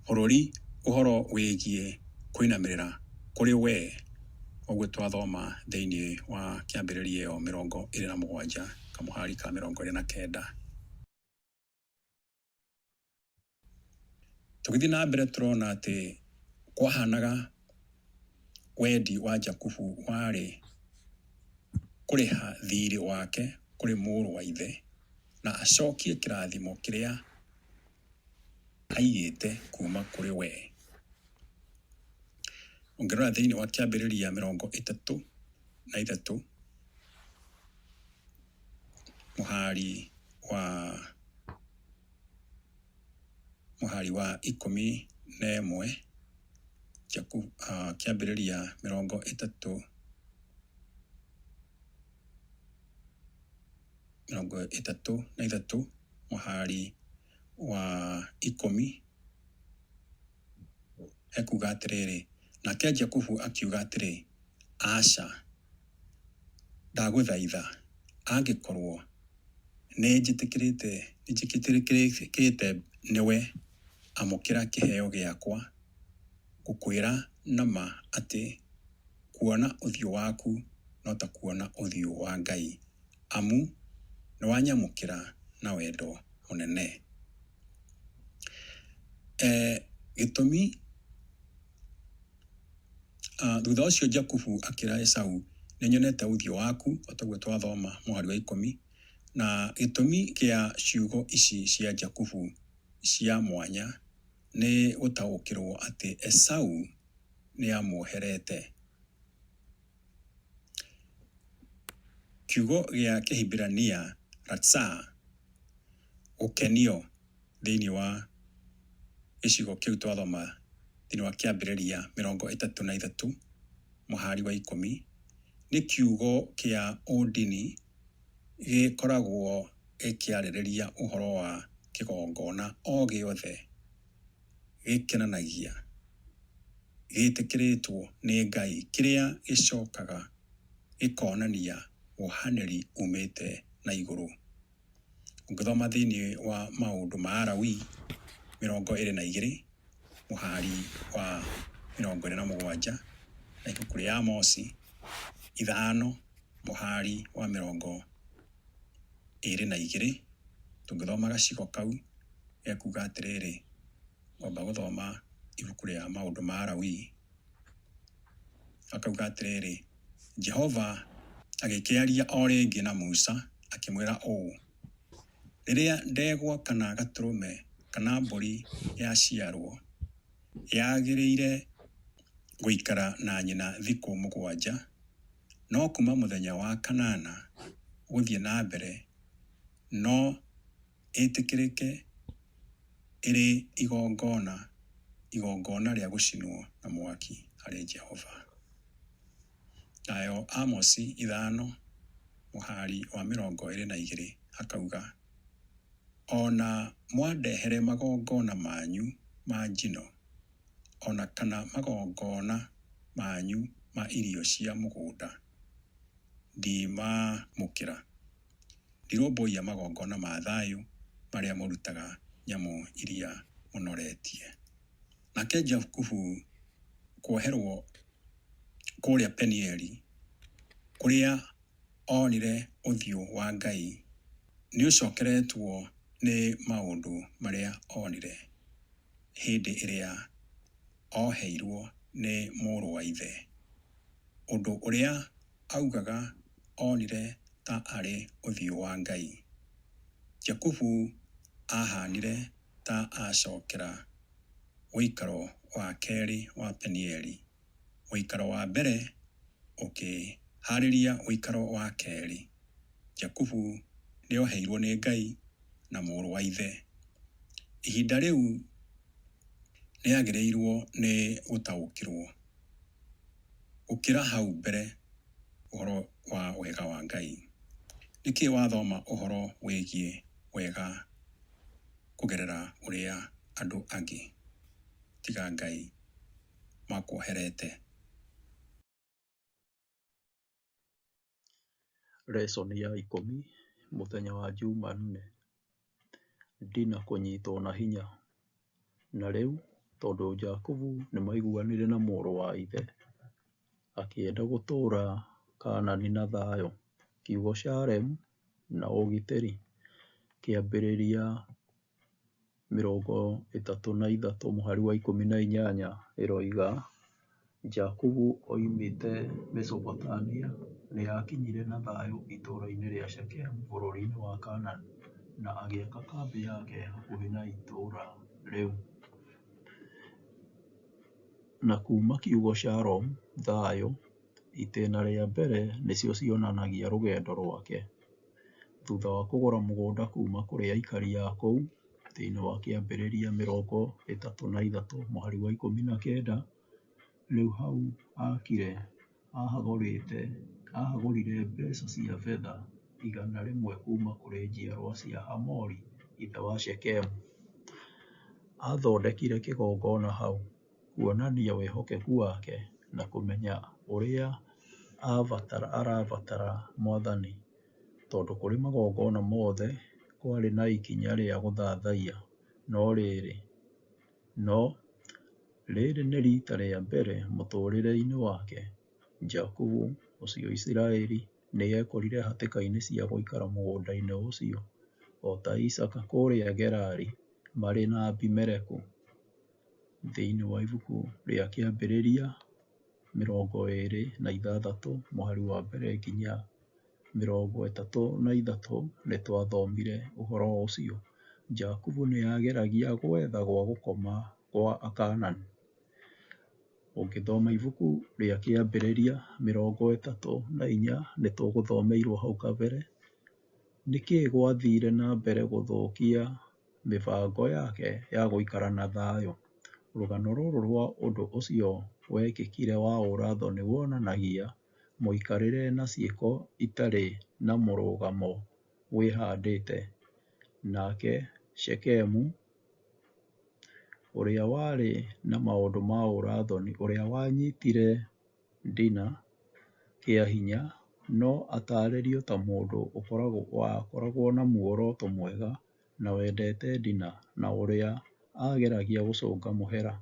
Bũrũri ũhoro wĩgiĩ kũinamĩrĩra kũrĩ wee, ũguo twathoma thĩinĩ wa Kĩambĩrĩria ĩyo 27 kamũhari ka 29. Tũgĩthiĩ na mbere tũrona atĩ kwahanaga wendi wa Jakubu warĩ kũrĩha thiirĩ wake kũrĩ mũrũ wa ithe na acokie kĩrathimo kĩrĩa aiyĩte kuma kũrĩ we. Ũngĩrora thĩinĩ wa Kĩambĩrĩria 33 mũhari wa mũhari wa 11, Kĩambĩrĩria 33 mũhari wa 10, ekuga atĩrĩrĩ, Nake Jakubu akiuga atĩrĩ, Aca, ndagũthaitha, angĩkorwo nĩnjĩtĩkĩrĩkĩte nĩwe, amũkĩra kĩheo gĩakwa, ngũkwĩra na ma atĩ kuona ũthiũ waku no ta kuona ũthiũ wa Ngai, amu nĩwanyamũkĩra na wendo mũnene. Gĩtũmi Thutha ũcio Jakubu akĩra Esau, Nĩ nyonete ũthiũ waku, o ta ũguo twathoma mũhari wa 10. Na gĩtũmi kĩa ciugo ici cia Jakubu cia mwanya nĩ gũtaũkĩrũo atĩ Esau nĩ aamuoherete. Kiugo gĩa Kĩhibirania ratsah, gũkenio, thĩinĩ wa gĩcigo kĩu twathoma thĩinĩ wa Kĩambĩrĩria 33 mũhari wa 10, nĩ kiugo kĩa ũndini gĩkoragwo gĩkĩarĩrĩria ũhoro wa kĩgongona o gĩothe gĩkenanagia, gĩtĩkĩrĩtwo nĩ Ngai kĩrĩa gĩcokaga gĩkonania wohanĩri umĩte na igũrũ. Ũngĩthoma thĩinĩ wa Maũndũ ma Alawii 22 mũhari wa 27 na ibuku rĩa Amosi 5 mũhari wa 22, tũngĩthoma gacigo kau gekuga atĩrĩrĩ, ngwamba gũthoma ibuku rĩa Maũndũ ma Alawii. Akauga atĩrĩrĩ, Jehova agĩkĩaria o rĩngĩ na Musa akĩmwĩra ũũ, Rĩrĩa ndegwa kana gatũrũme kana mbũri yaciarũo, yagĩrĩire gũikara na nyina thikũ 7, no kuuma mũthenya wa kanana gũthiĩ na mbere no ĩtĩkĩrĩke ĩrĩ igongona, igongona rĩa gũcinwo na mwaki harĩ Jehova. Nayo Amosi 5 mũhari wa 22 akauga, O na mwandehere magongona manyu ma njino, o na kana magongona manyu ma irio cia mũgũnda, ndimaamũkĩra. Ndirũmbũiya magongona ma thayũ marĩa mũrutaga nyamũ iria mũnoretie. Nake Jakubu kuoherwo kũrĩa Penieli, kũrĩa onire ũthiũ wa Ngai, nĩũcokeretwo nĩ maũndũ marĩa onire hĩndĩ ĩrĩa oheirwo nĩ mũrũ wa ithe, ũndũ ũrĩa augaga onire ta arĩ ũthiũ wa Ngai. Jakubu aahaanire ta acokera ũikaro wa kerĩ wa Penieli, ũikaro wa mbere ũkĩhaarĩria ũikaro wa kerĩ. Jakubu nĩoheirwo nĩ Ngai na mũrũ wa ithe. Ihinda rĩu nĩagĩrĩirwo nĩ gũtaũkĩrwo gũkĩra hau mbere ũhoro wa wega wa Ngai. Nĩkĩ wathoma ũhoro wĩgiĩ wega kũgerera ũrĩa andũ angĩ tiga Ngai makuoherete? Lesson ya 10, mũthenya wa Jumanne. Dina kũnyitwo na hinya. Na rĩu, tondũ Jakubu nĩmaiguanire na mũrũ wa ithe, akĩenda gũtũũra Kaanani na thayũ. Kiugo Shalem na ũgitĩri. Kĩambĩrĩria 33 mũhari wa 18 ĩroiga, Jakubu oimĩte Mesopotamia nĩ aakinyire na thayũ itũũra-inĩ rĩa Shekemu bũrũri-inĩ wa Kaanani, na agĩaka kambĩ yake hakuhĩ na itũũra rĩu. Na kuuma kiugo shalom (thayũ), itĩna rĩa mbere nĩcio cionanagia rũgendo rwake. Thutha wa kũgũra mũgũnda kuuma kũrĩ aikari a kũu, thĩinĩ wa Kĩambĩrĩria 33 mũhari wa 19, rĩu hau aakire ahagũrire mbeca cia betha 100 kuuma kũrĩ njiarũa cia Hamori ithe wa Shekemu. Aathondekire kĩgongona hau, kuonania wĩhokeku wake na kũmenya ũrĩa arabatara Mwathani, tondũ kũrĩ magongona mothe kwarĩ na ikinya rĩa gũthathaiya, no rĩrĩ no rĩrĩ nĩ riita rĩa mbere mũtũũrĩre-inĩ wake, Jakubu, ũcio Isiraeli, nĩ eekorire hatĩka-inĩ cia gũikara mũgũnda-inĩ ũcio, o ta Isaaka kũrĩa Gerari marĩ na Abimeleku. Thĩinĩ wa ibuku rĩa Kĩambĩrĩria 26 mũhari wa mbere nginya 33 nĩ twathomire ũhoro ũcio. Jakubu nĩ aageragia gwetha gwa gũkoma gwa Akaanani. Ũngĩthoma ibuku rĩa Kĩambĩrĩria 34 nĩ tũgũthomeirwo hau kabere, nĩkĩ gwathire na mbere gũthũkia mĩbango yake ya gũikara na thayũ. Rũgano rũrũ rwa ũndũ ũcio wekĩkire wa ũrathoni wonanagia mũikarĩre na ciĩko itarĩ na mũrũgamo wĩhandĩte. Nake Shekemu, ũrĩa warĩ na maũndũ ma ũrathoni ũrĩa wanyitire Dina kĩa hinya, no ataarĩrio ta mũndũ wakoragwo na muoroto mwega na wendete Dina na ũrĩa aageragia gũcũnga mũhera,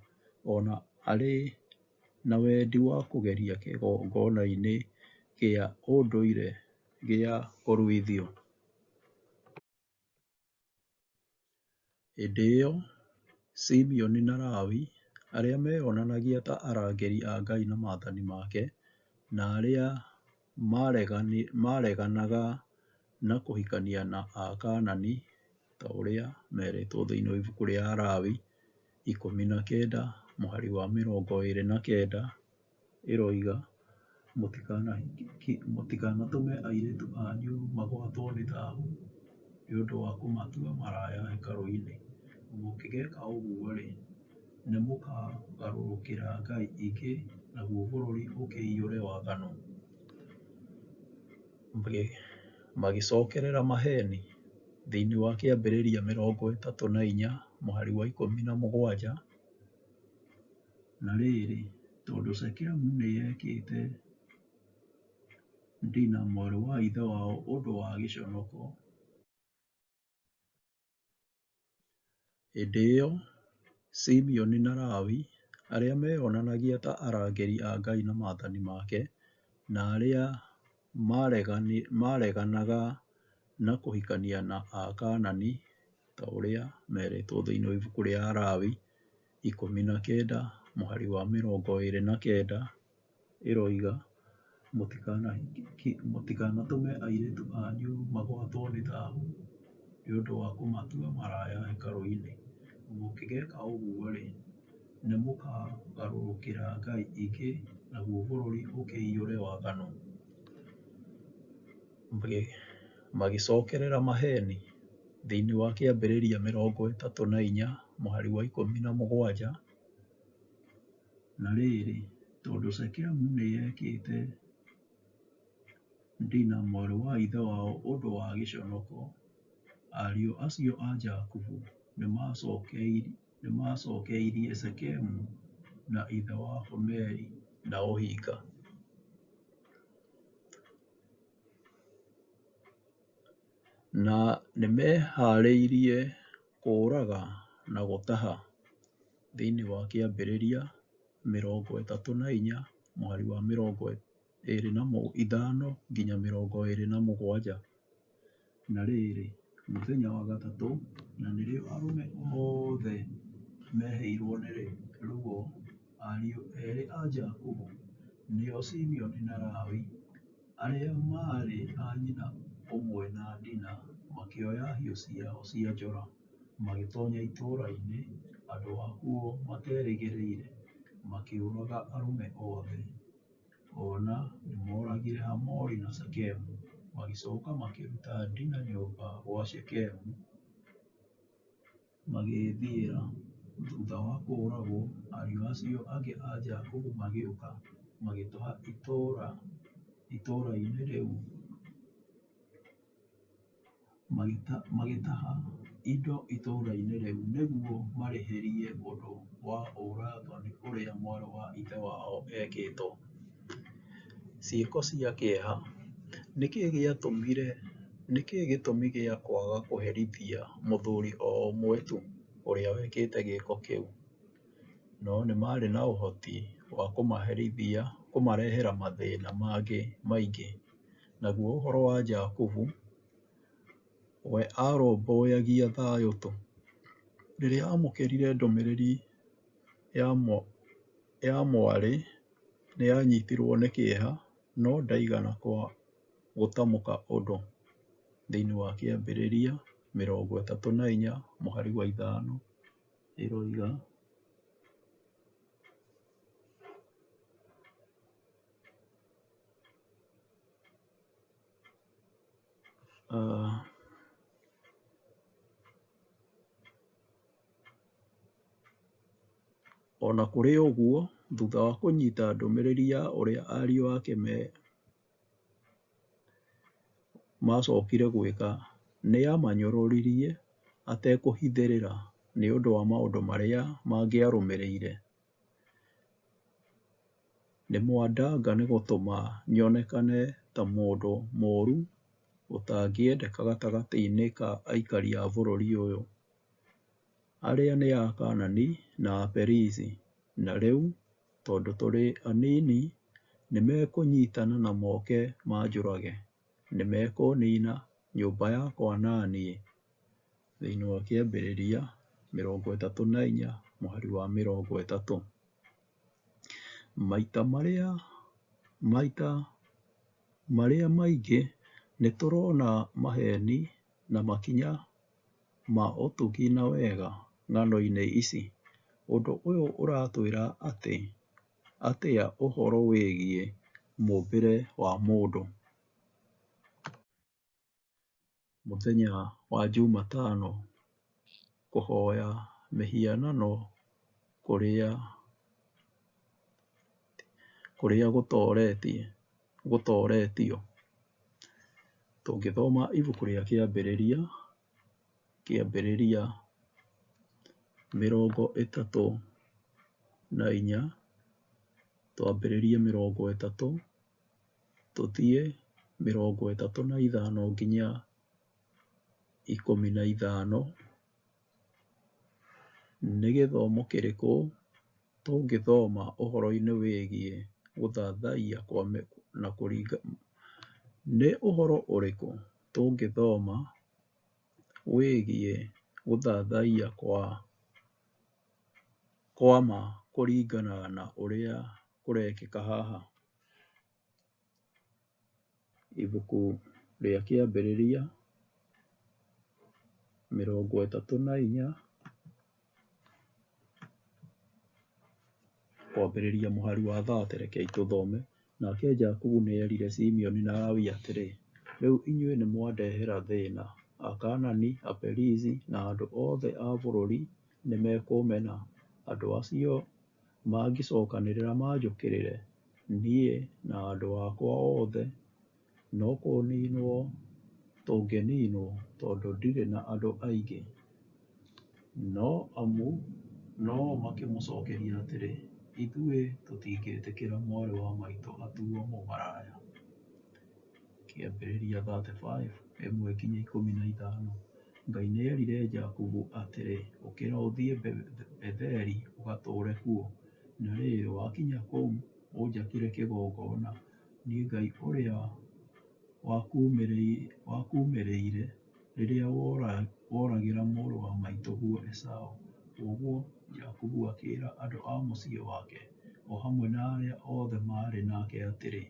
o na arĩ na wendi wa kũgeria kĩgongona-inĩ kĩa ũndũire gĩa Kũruithio. Hĩndĩ ĩyo, Simeoni na Lawi, arĩa meeyonanagia ta arangĩri a Ngai na maathani make, na arĩa maareganaga na kũhikania na Akaanani, ta ũrĩa merĩtwo thĩinĩ wa ibuku rĩa Alawi 19 mũhari wa 29 ĩroiga, Mũtikanatũme airĩtu anyu magwatwo nĩ thahu nĩ ũndũ wa kũmatua maraya hekarũ-inĩ. Mũngĩgeka ũguo-rĩ, nĩmũkagarũrũkĩra ngai ingĩ, naguo bũrũri ũkĩiyũre waganu. Magĩcokerera maheeni. Thĩinĩ wa Kĩambĩrĩria 34 mũhari wa 17, Na rĩrĩ, tondũ Shekemu nĩekĩte Dina mwarĩ wa ithe wao ũndũ wa gĩconoko, Hĩndĩ ĩyo, Simeoni na Lawi, arĩa meeyonanagia ta arangĩri a Ngai na maathani make, na arĩa maareganaga na kũhikania na Akaanani, ta ũrĩa merĩtwo thĩinĩ wa ibuku rĩa Alawi 19 mũhari wa 29 ĩroiga, Mũtikanatũme airĩtu anyu magwatwo nĩ thahu nĩ ũndũ wa kũmatua maraya hekarũ-inĩ. Mũngĩgeka ũguo-rĩ, nĩmũkagarũrũkĩra ngai ingĩ, naguo bũrũri ũkĩiyũre waganu. Magĩcokerera maheeni. Thĩinĩ wa Kĩambĩrĩria 34 mũhari wa 17, Na rĩrĩ, tondũ Shekemu nĩekĩte Dina mwarĩ wa ithe wao ũndũ wa gĩconoko, ariũ acio a Jakubu nĩmacookeirie Shekemu na ithe wa Hamori na ũhinga. Na nĩmehaarĩirie kũũraga na gũtaha. Thĩinĩ wa Kĩambĩrĩria 34 mũhari wa 25 nginya 27. Na rĩrĩ, mũthenya wa gatatũ, na nĩrĩo arũme othe mehĩirwo nĩ ruo, ariũ erĩ a Jakubu, nĩo Simeoni na Lawi, arĩa maarĩ a nyina ũmwe na Dina, makĩoya hiũ ciao cia njora, magĩtoonya itũũra-inĩ andũ akuo materĩgĩrĩire, makĩũraga arũme othe. O na nĩmooragire Hamori na Shekemu. Magĩcooka makĩruta Dina nyũmba gwa Shekemu, magĩĩthiĩra. Thuutha wa kũũragwo, ariũ acio angĩ a Jakubu magĩũka, magĩtaha itũũra-inĩ rĩu, magĩtaha indo itũũra-inĩ rĩu nĩguo marĩhĩrie ũndũ wa ũũra-thoni ũrĩa mwarĩ wa ithe wao eekĩtwo. Ciĩko cia kĩeha. Nĩ kĩĩ gĩtũmi gĩa kwaga kũherithia mũthuri o ũmwe tu ũrĩa wekĩte gĩĩko kĩu? No nĩ marĩ na ũhoti wa kũmaherithia kũmarehera mathĩna mangĩ maingĩ. Naguo ũhoro wa Jakubu, we arũmbũyagia thayũ tu. Rĩrĩa aamũkĩrire ndũmĩrĩri ya mwarĩ, nĩ aanyitirũo nĩ kĩeha, no ndaigana gũtamũka ũndũ. Thĩinĩ wa Kĩambĩrĩria 34 mũhari wa 5 ĩroiga, O na kũrĩ ũguo, thutha wa kũnyita ndũmĩrĩri ya ũrĩa ariũ ake maacokire gwĩka, nĩ aamanyũrũririe atekũhithĩrĩra nĩ ũndũ wa maũndũ marĩa mangĩarũmĩrĩire. Nĩmwandanga nĩgũtũma nyonekane ta mũndũ mũũru ũtangĩendeka gatagatĩ-inĩ ka aikari a bũrũri ũyũ, arĩa nĩ Akaanani na Aperizi, na rĩu, tondũ tũrĩ anini, nĩmekũnyiitana na moke manjũrage. Nĩmekũniina nyũmba yakwa na niĩ. Thĩinĩ wa Kĩambĩrĩria 34 mũhari wa 30. Maita marĩa Maita marĩa maingĩ nĩtũrona maheni na makinya ma ũtugi na wega ng'ano-inĩ ici. Ũndũ ũyũ ũratwĩra atĩa ũhoro wĩgiĩ mũũmbĩre wa mũndũ? Mũthenya wa Jumatano: Kũhoya mĩhianano kũrĩa gũtooretio. Tũngĩthoma ibuku rĩa Kĩambĩrĩria, Kĩambĩrĩria 34, twambĩrĩrie 30 tũthiĩ 35 nginya 15. Nĩ gĩthomo kĩrĩkũ tũngĩthoma ũhoro-inĩ wĩgiĩ gũthathaiya na kũringa? Nĩ ũhoro ũrĩkũ tũngĩthoma wĩgiĩ gũthathaiya kwa ma kũringana na ũrĩa kũrekĩka haha? Ibuku rĩa Kĩambĩrĩria 34 kwambĩrĩria mũhari wa 30. Rekei tũthome. Nake Jakubu nĩerire Simeoni na Lawi atĩrĩ, Rĩu inyuĩ nĩmwandehera thĩĩna; Akaanani, Aperizi, na andũ othe a bũrũri nĩmekũmena. Andũ acio mangĩcookanĩrĩra manjũkĩrĩre, niĩ na andũ akwa othe no kũniinwo tũngĩniinwo, tondũ ndirĩ na andũ aingĩ. No-o makĩmũcookeria atĩrĩ, Ithuĩ tũtingĩtĩkĩra mwarĩ wa maitũ atuuo mũmaraya. Kĩambĩrĩria 35, 1 nginya 15. Ngai nĩerire Jakubu atĩrĩ, Ũkĩra ũthiĩ Betheli ũgatũũre kuo. Na rĩrĩ, wakinya kũu, ũnjakĩre kĩgongona, niĩ Ngai ũrĩa wakuumĩrĩire rĩrĩa woragĩra mũrũ wa maitũguo Esaũ. Kwoguo Jakubu akĩĩra andũ a mũciĩ wake, o hamwe na arĩa othe maarĩ nake atĩrĩ,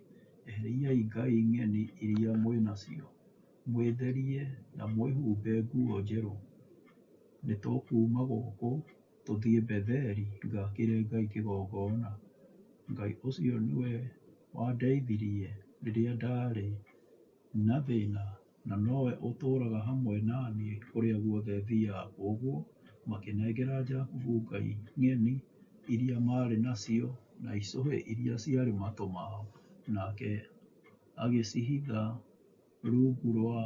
Eheriai ngai ng'eni iria mwĩ nacio, mwĩtherie na mwĩhumbe nguo njerũ. Nĩtũkuuma gũkũ tũthiĩ Betheli ngaakĩre Ngai kĩgongona. Ngai ũcio nĩwe wandeithirie rĩrĩa ndaarĩ na thĩna, na nowe ũtũũraga hamwe na niĩ kũrĩa guothe thiaga. Kwoguo makĩnengera Jakubu ngai ng'eni iria maarĩ nacio na icũhĩ iria ciarĩ matũ mao, nake agĩcihitha rungu rwa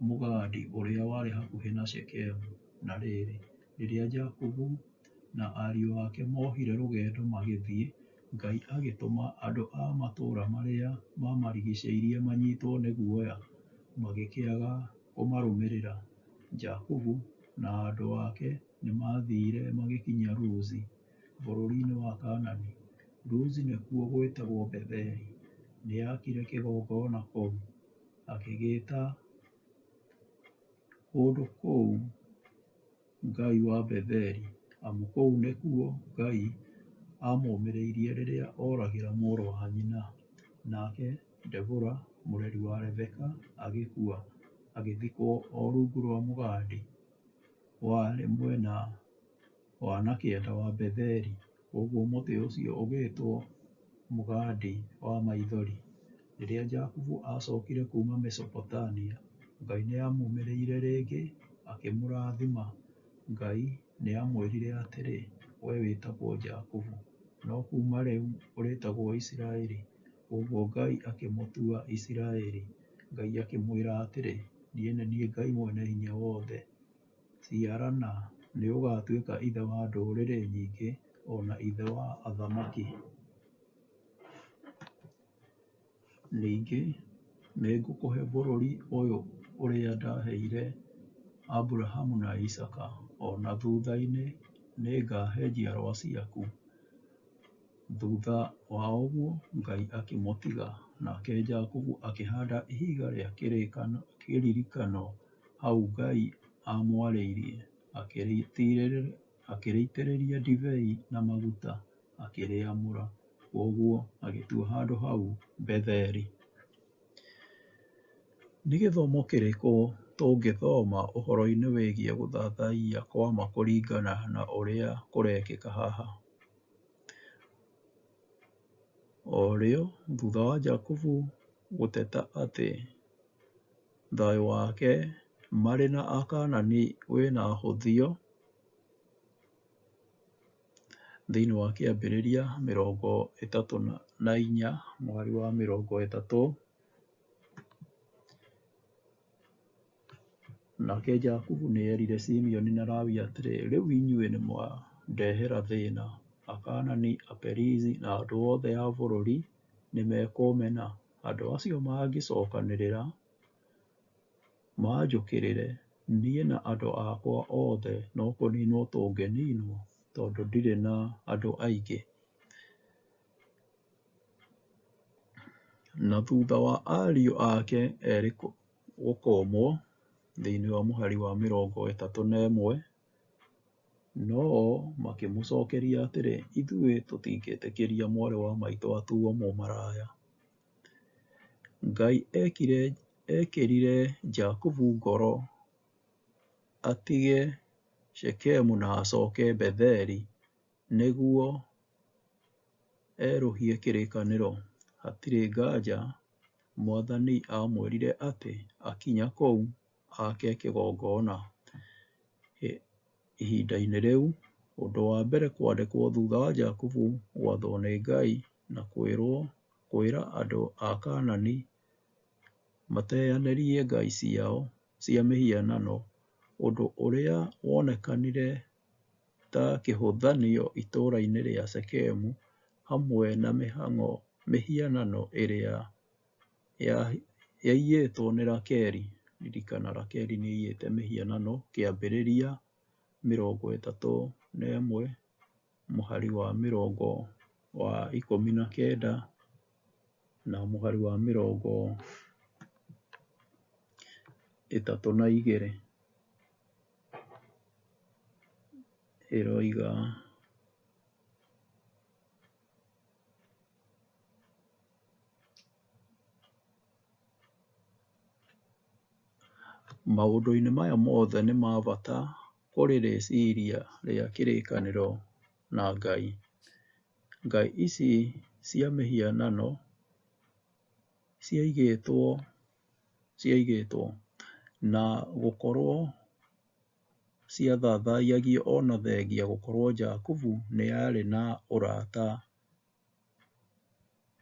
mũgandi ũrĩa warĩ hakuhĩ na Shekemu. Na rĩrĩ, rĩrĩa Jakubu na ariũ ake moohire rũgendo magĩthiĩ, Ngai agĩtũma andũ a matũũra marĩa mamarigicĩirie manyitwo nĩ guoya, magĩkĩaga kũmarũmĩrĩra. Jakubu na andũ ake nĩmathiire magĩkinya Luzi, bũrũri-inĩ wa Kaanani. Luzi nĩkuo gwĩtagwo Betheli. Nĩaakire kĩgongona kũu, agĩgĩĩta kũndũ kũu Ngai wa Betheli, amu kũu nĩkuo Ngai aamũmĩrĩirie rĩrĩa oragĩra mũrũ wa nyina. Nake Debora, mũreri wa Rebeka, agĩkua, agĩthikwo o rungu rwa mũgandi warĩ mwena wa na kĩanda wa Betheli. Kwoguo mũtĩ ũcio ũgĩĩtwo Mũgandi wa Maithori. Rĩrĩa Jakubu acookire kuuma Mesopotamia, Ngai nĩamumĩrĩire rĩngĩ akĩmũrathima. Ngai nĩamwĩrire atĩrĩ, Wee wĩtagwo Jakubu, no kuuma rĩu ũrĩĩtagwo Isiraeli. Kwoguo Ngai akĩmũtua Isiraeli. Ngai akĩmwĩra atĩrĩ, Niĩ nĩ niĩ Ngai Mwene-Hinya-Wothe. Ciarana, nĩũgatuĩka ithe wa ndũrĩrĩ nyingĩ, o na ithe wa athamaki. Ningĩ nĩngũkũhe bũrũri ũyũ ũrĩa ndaheire Aburahamu na Isaaka, o na thuutha-inĩ nĩngaahe njiarwa ciaku. Thutha wa ũguo Ngai akĩmũtiga, nake Jakubu akĩhaanda ihiga rĩa kĩririkano hau Ngai aamwarĩirie, akĩrĩitĩrĩria ndibei na maguta, akĩrĩamũra. Kwoguo agĩtua handũ hau Betheli. Nĩ gĩthomo kĩrĩkũ tũngĩthoma ũhoro-inĩ wĩgiĩ gũthathaiya kwa ma kũringana na ũrĩa kũrekĩka haha? O rĩo, thutha wa Jakubu gũteta atĩ thayũ wake marĩ na Akaanani wĩna hũthio thĩinĩ wa Kĩambĩrĩria 34 mũhari wa 30, nake Jakubu nĩ eerire Simeoni na Lawi atĩrĩ, “Rĩu inyuĩ nĩ mwandehera thĩna. Akaanani, Aperizi, na andũ othe a bũrũri nĩ mekũmena. Andũ acio mangĩcokanĩrĩra manjũkĩrĩre, niĩ na andũ akwa othe no kũniinwo tũngĩniinwo, tondũ ndirĩ na andũ aingĩ.” Na thutha wa ariũ ake erĩ gũkũmwo, thĩinĩ wa mũhari wa 31, no-o makĩmũcookeria atĩrĩ, “Ithuĩ tũtingĩtĩkĩria mwarĩ wa maitũ atuo mũmaraya.” Ngai ekĩrire Jakubu ngoro atige Shekemu na acoke Betheli nĩguo erũhie kĩrĩkanĩro. Hatirĩ nganja Mwathani aamwĩrire atĩ akinya kũu ake kĩgongona. Ihinda-inĩ rĩu, ũndũ wa mbere kwandĩkwo thutha wa Jakubu gwathwo nĩ Ngai na kwĩra andũ a Kaanani mateanĩrie ngai ciao cia mĩhianano, ũndũ ũrĩa wonekanire ta kĩhũthanio itũũra-inĩ rĩa Shekemu hamwe na mĩhianano ĩrĩa yaiyĩtwo nĩ Rakeli. Ririkana Rakeli nĩ aiyĩte mĩhianano Kĩambĩrĩria 31 mũhari wa 19 na mũhari wa 32 ĩroiga maũndũ-inĩ maya mothe nĩ ma bata kũrĩ rĩciria rĩa kĩrĩkanĩro na Ngai. Ngai ici cia mĩhianano ciaigĩtwo, na gũkorwo ciathathayagio ona thengia gũkorwo Jakubu nĩ arĩ na ũrata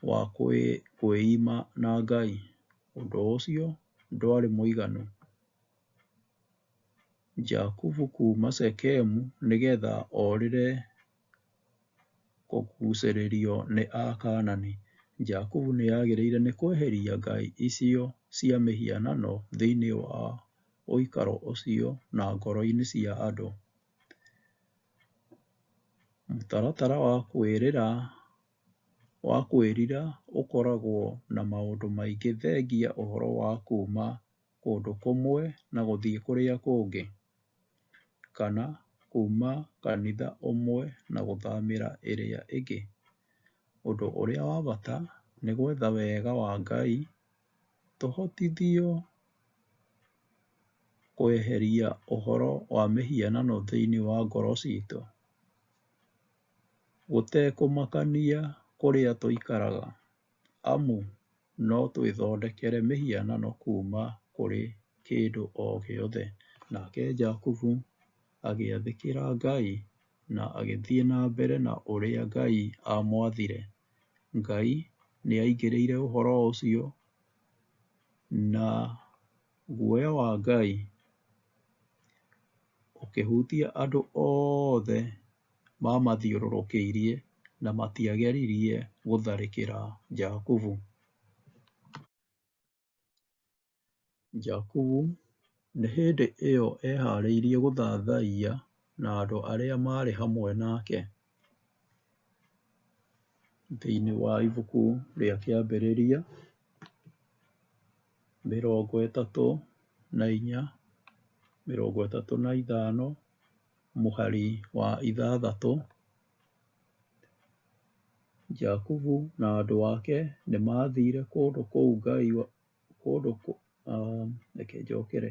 wa kwĩima na Ngai. Ũndũ ũcio ndwarĩ mũiganu Jakubu kuuma Shekemu nĩgetha orĩre kũgucĩrĩrio nĩ Akaanani. Jakubu nĩ agĩrĩire nĩ kweheria ngai icio cia mĩhianano thĩinĩ wa ũikaro ũcio na ngoro-inĩ cia andũ. Mũtaratara wa kwĩrira ũkoragwo na maũndũ maingĩ thengia ũhoro wa kuuma kũndũ kũmwe na gũthiĩ kũrĩa kũngĩ, kana kuuma kanitha ũmwe na gũthamĩra ĩrĩa ĩngĩ. Ũndũ ũrĩa wa bata nĩ gwetha wega wa Ngai tũhotithio kweheria ũhoro wa mĩhianano thĩinĩ wa ngoro ciitũ, gũtekũmakania kũrĩa tũikaraga, amu no twĩthondekere mĩhianano kuuma kũrĩ kĩndũ o gĩothe. Nake Jakubu agĩathĩkĩra Ngai na agĩthiĩ na mbere na ũrĩa Ngai aamwathire. Ngai nĩ aingĩrĩire ũhoro ũcio, na guoya wa Ngai ũkĩhutia andũ othe mamathiũrũrũkĩirie na matiageririe gũtharĩkĩra Jakubu. Jakubu nĩ hĩndĩ ĩyo eehaarĩirie gũthathaiya na andũ arĩa maarĩ hamwe nake. Thĩinĩ wa ibuku rĩa Kĩambĩrĩria 34, 35 mũhari wa 6, Jakubu na andũ ake nĩ maathire kũndũ kũu Ngai kũndũ reke njokere.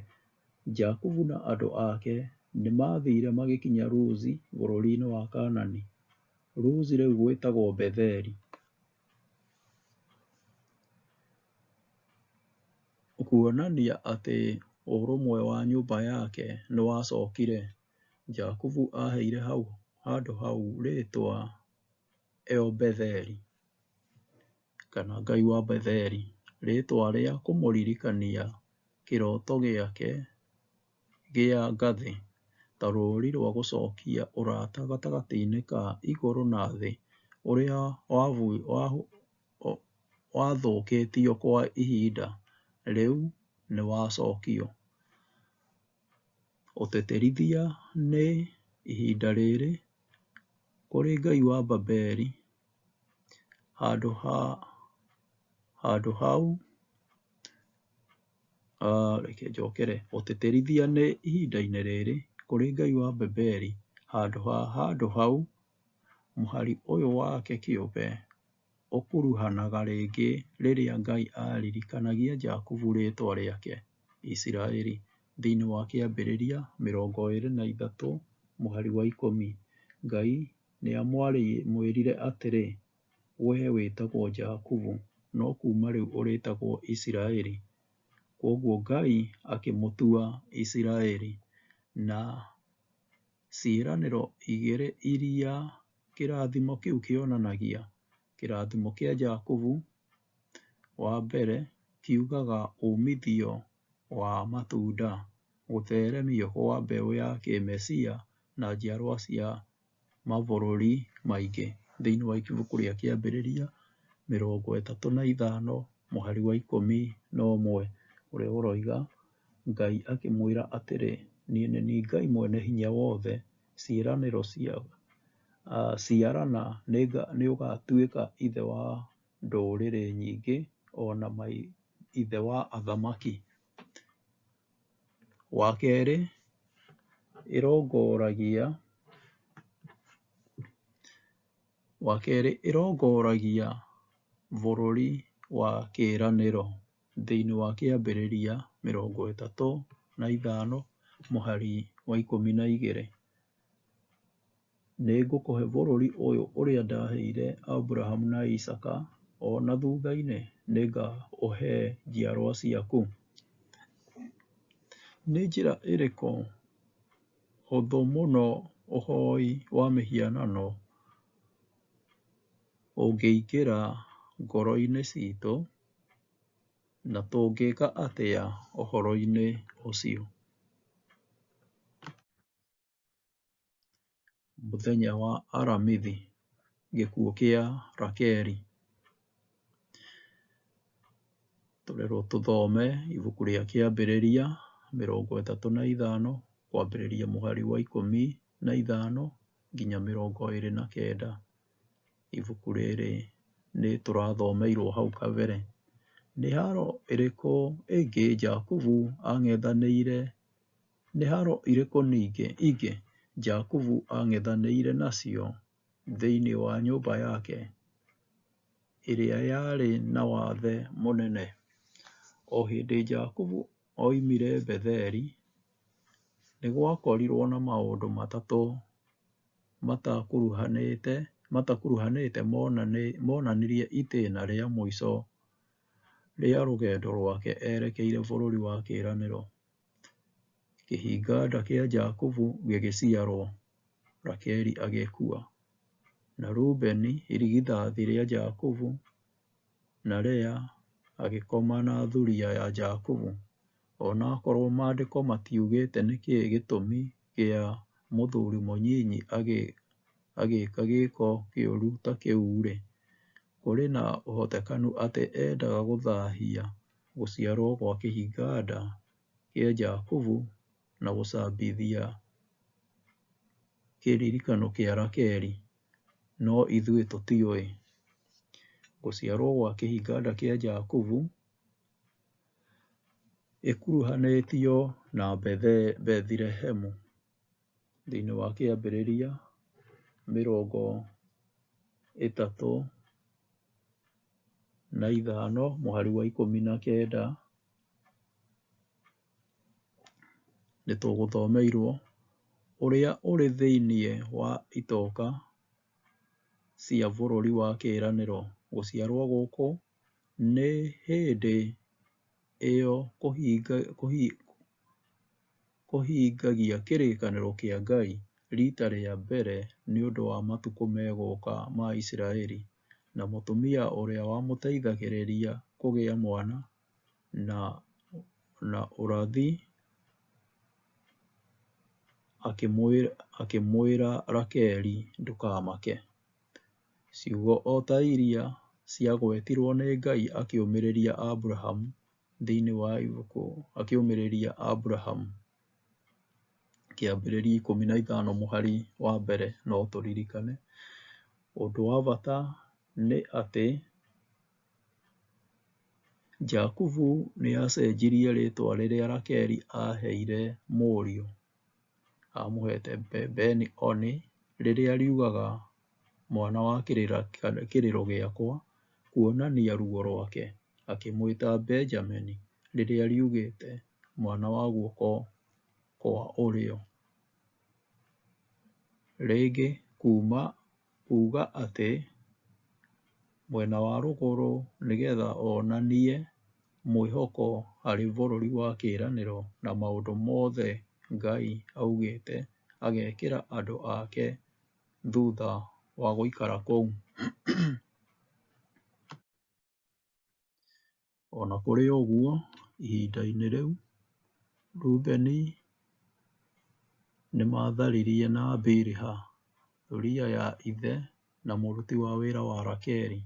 Jakubu na andũ ake nĩ maathire magĩkinya Luzi bũrũri-inĩ wa Kaanani. Luzi rĩu gwĩtagwo Betheli. Kuonania atĩ ũrũmwe wa nyũmba yake nĩ wacokire, Jakubu aaheire handũ hau rĩĩtwa El-Betheli, kana Ngai wa Betheli, rĩĩtwa rĩa kũmũririkania kĩroto gĩake gĩa ngathĩ, ta rũũri rwa gũcokia ũrata gatagatĩ ka igũrũ na thĩ ũrĩa wathũkĩtio kwa ihinda, rĩu nĩ wacokio. Ũtĩtĩrithia nĩ ihinda rĩrĩ, kũrĩ Ngai wa Babeli, handũ hau reke njokere. Ũtĩtĩrithia nĩ ihinda-inĩ rĩrĩ, kũrĩ Ngai wa Babeli, handũ ha handũ hau, mũhari ũyũ wake kĩũmbe ũkuruhanaga rĩngĩ rĩrĩa Ngai aririkanagia Jakubu rĩĩtwa rĩake, Isiraeli, thĩinĩ wa Kĩambĩrĩria 23 mũhari wa 10. Ngai nĩamwĩrire atĩrĩ, wee wĩtagwo Jakubu, no kuuma rĩu ũrĩĩtagwo Isiraeli. Kwoguo Ngai akĩmũtua Isiraeli, na ciĩranĩro igĩrĩ iria kĩrathimo kĩu kĩonanagia. Kĩrathimo kĩa Jakubu wa mbere kiugaga uumithio wa matunda, gũtheremio kwa mbeũ ya kĩmecia na njiarwa cia mabũrũri maingĩ. Thĩinĩ wa ibuku rĩa Kĩambĩrĩria 35 mũhari wa 11 ũrĩa ũroiga, Ngai akĩmwĩra atĩrĩ, niĩ nĩ niĩ Ngai Mwene-Hinya-Wothe, ciĩranĩro cia ciarana nĩ ũgatuĩka ithe wa ndũrĩrĩ nyingĩ, o na ithe wa athamaki. Wa kerĩ, ĩrongoragia Wa kerĩ, ĩrongoragia bũrũri wa kĩĩranĩro. Thĩinĩ wa Kĩambĩrĩria 35 mũhari wa 12, nĩngũkũhe bũrũri ũyũ ũrĩa ndaheire Aburahamu na Isaaka, o na thutha-inĩ nĩngaũhe njiarwa ciaku. Nĩ njĩra ĩrĩkũ hũthũ mũno ũhoi wa mĩhianano ũngĩingĩra ngoro-inĩ citũ, na tũngĩka atĩa ũhoro-inĩ ũcio? Mũthenya wa Aramithi, gĩkuũ kĩa Rakeli. Tũrerwo tũthome ibuku rĩa Kĩambĩrĩria 35 kwambĩrĩria mũhari wa 15 nginya 29. Ibuku rĩrĩ nĩ tũrathomeirwo hau kabere. Nĩ haro ĩrĩkũ ĩngĩ Jakubu ang'ethanĩire nĩ haro irĩkũ ningĩ ingĩ Jakubu ang'ethanĩire nacio thĩinĩ wa nyũmba yake ĩrĩa yarĩ na wathe mũnene? O hĩndĩ Jakubu oimire Betheli, nĩ gwakorirwo na maũndũ matatũ matakuruhanĩte monanirie itĩna rĩa mũico rĩa rũgendo rwake erekeire bũrũri wa kĩĩranĩro. Kĩhinga-nda kĩa Jakubu gĩgĩciarwo, Rakeli agĩkua, na Rubeni irigithathi rĩa Jakubu na Lea agĩkoma na thuriya ya Jakubu. Onakorwo maandĩko matiugĩte nĩkĩĩ gĩtũmi kĩa mũthuri mũnyinyi agĩka gĩko kĩũru ta kĩu-rĩ, kũrĩ na ũhotekanu atĩ endaga gũthahia gũciarwo gwa kĩhinga-nda kĩa Jakubu na gũcambithia kĩririkano kĩa Rakeli, no ithuĩ tũtiũĩ. Gũciarwo gwa kĩhinga-nda kĩa Jakubu ĩkuruhanĩtio na Bethilehemu thĩinĩ wa Kĩambĩrĩria 32. na ithano mũhari wa 19 nĩ tũgũthomeirwo ũrĩa ũrĩ thĩinĩ wa itoka cia bũrũri wa kĩĩranĩro. Gũciarwo gũkũ nĩ hĩndĩ ĩyo kũhingagia kĩrĩkanĩro kĩa Ngai rita rĩa mbere nĩ ũndũ wa matukũ megũka ma Isiraeli, na mũtumia ũrĩa wamũteithagĩrĩria kũgĩa mwana, na ũrathi akĩmwĩra Rakeli ndũkamake. Ciugo o ta iria ciagwetirwo nĩ Ngai akĩũmĩrĩria Abrahamu thĩinĩ wa ibuku akĩũmĩrĩria Abrahamu Kĩambĩrĩria 15 mũhari wa mbere no tũririkane. Ũndũ wa bata nĩ atĩ Jakubu nĩ aacenjirie rĩĩtwa rĩrĩa Rakeli aaheire mũriũ, aamũhete Beni-Oni, rĩrĩa riugaga mwana wa kĩrĩro gĩakwa, kuonania ruo rwake, akĩmwĩta Benjamini, rĩrĩa riugĩte mwana wa guoko kwa ũrĩo. Rĩngĩ kuuga atĩ mwena wa rũgũrũ nĩgetha onanie mwĩhoko harĩ bũrũri wa kĩĩranĩro na maũndũ mothe Ngai augĩte agekĩra andũ ake thutha wa gũikara kũu. O na kũrĩ ũguo, ihinda-inĩ rĩu, Rubeni nĩ maatharirie na Biliha, thuriya ya ithe na mũruti wa wĩra wa Rakeli.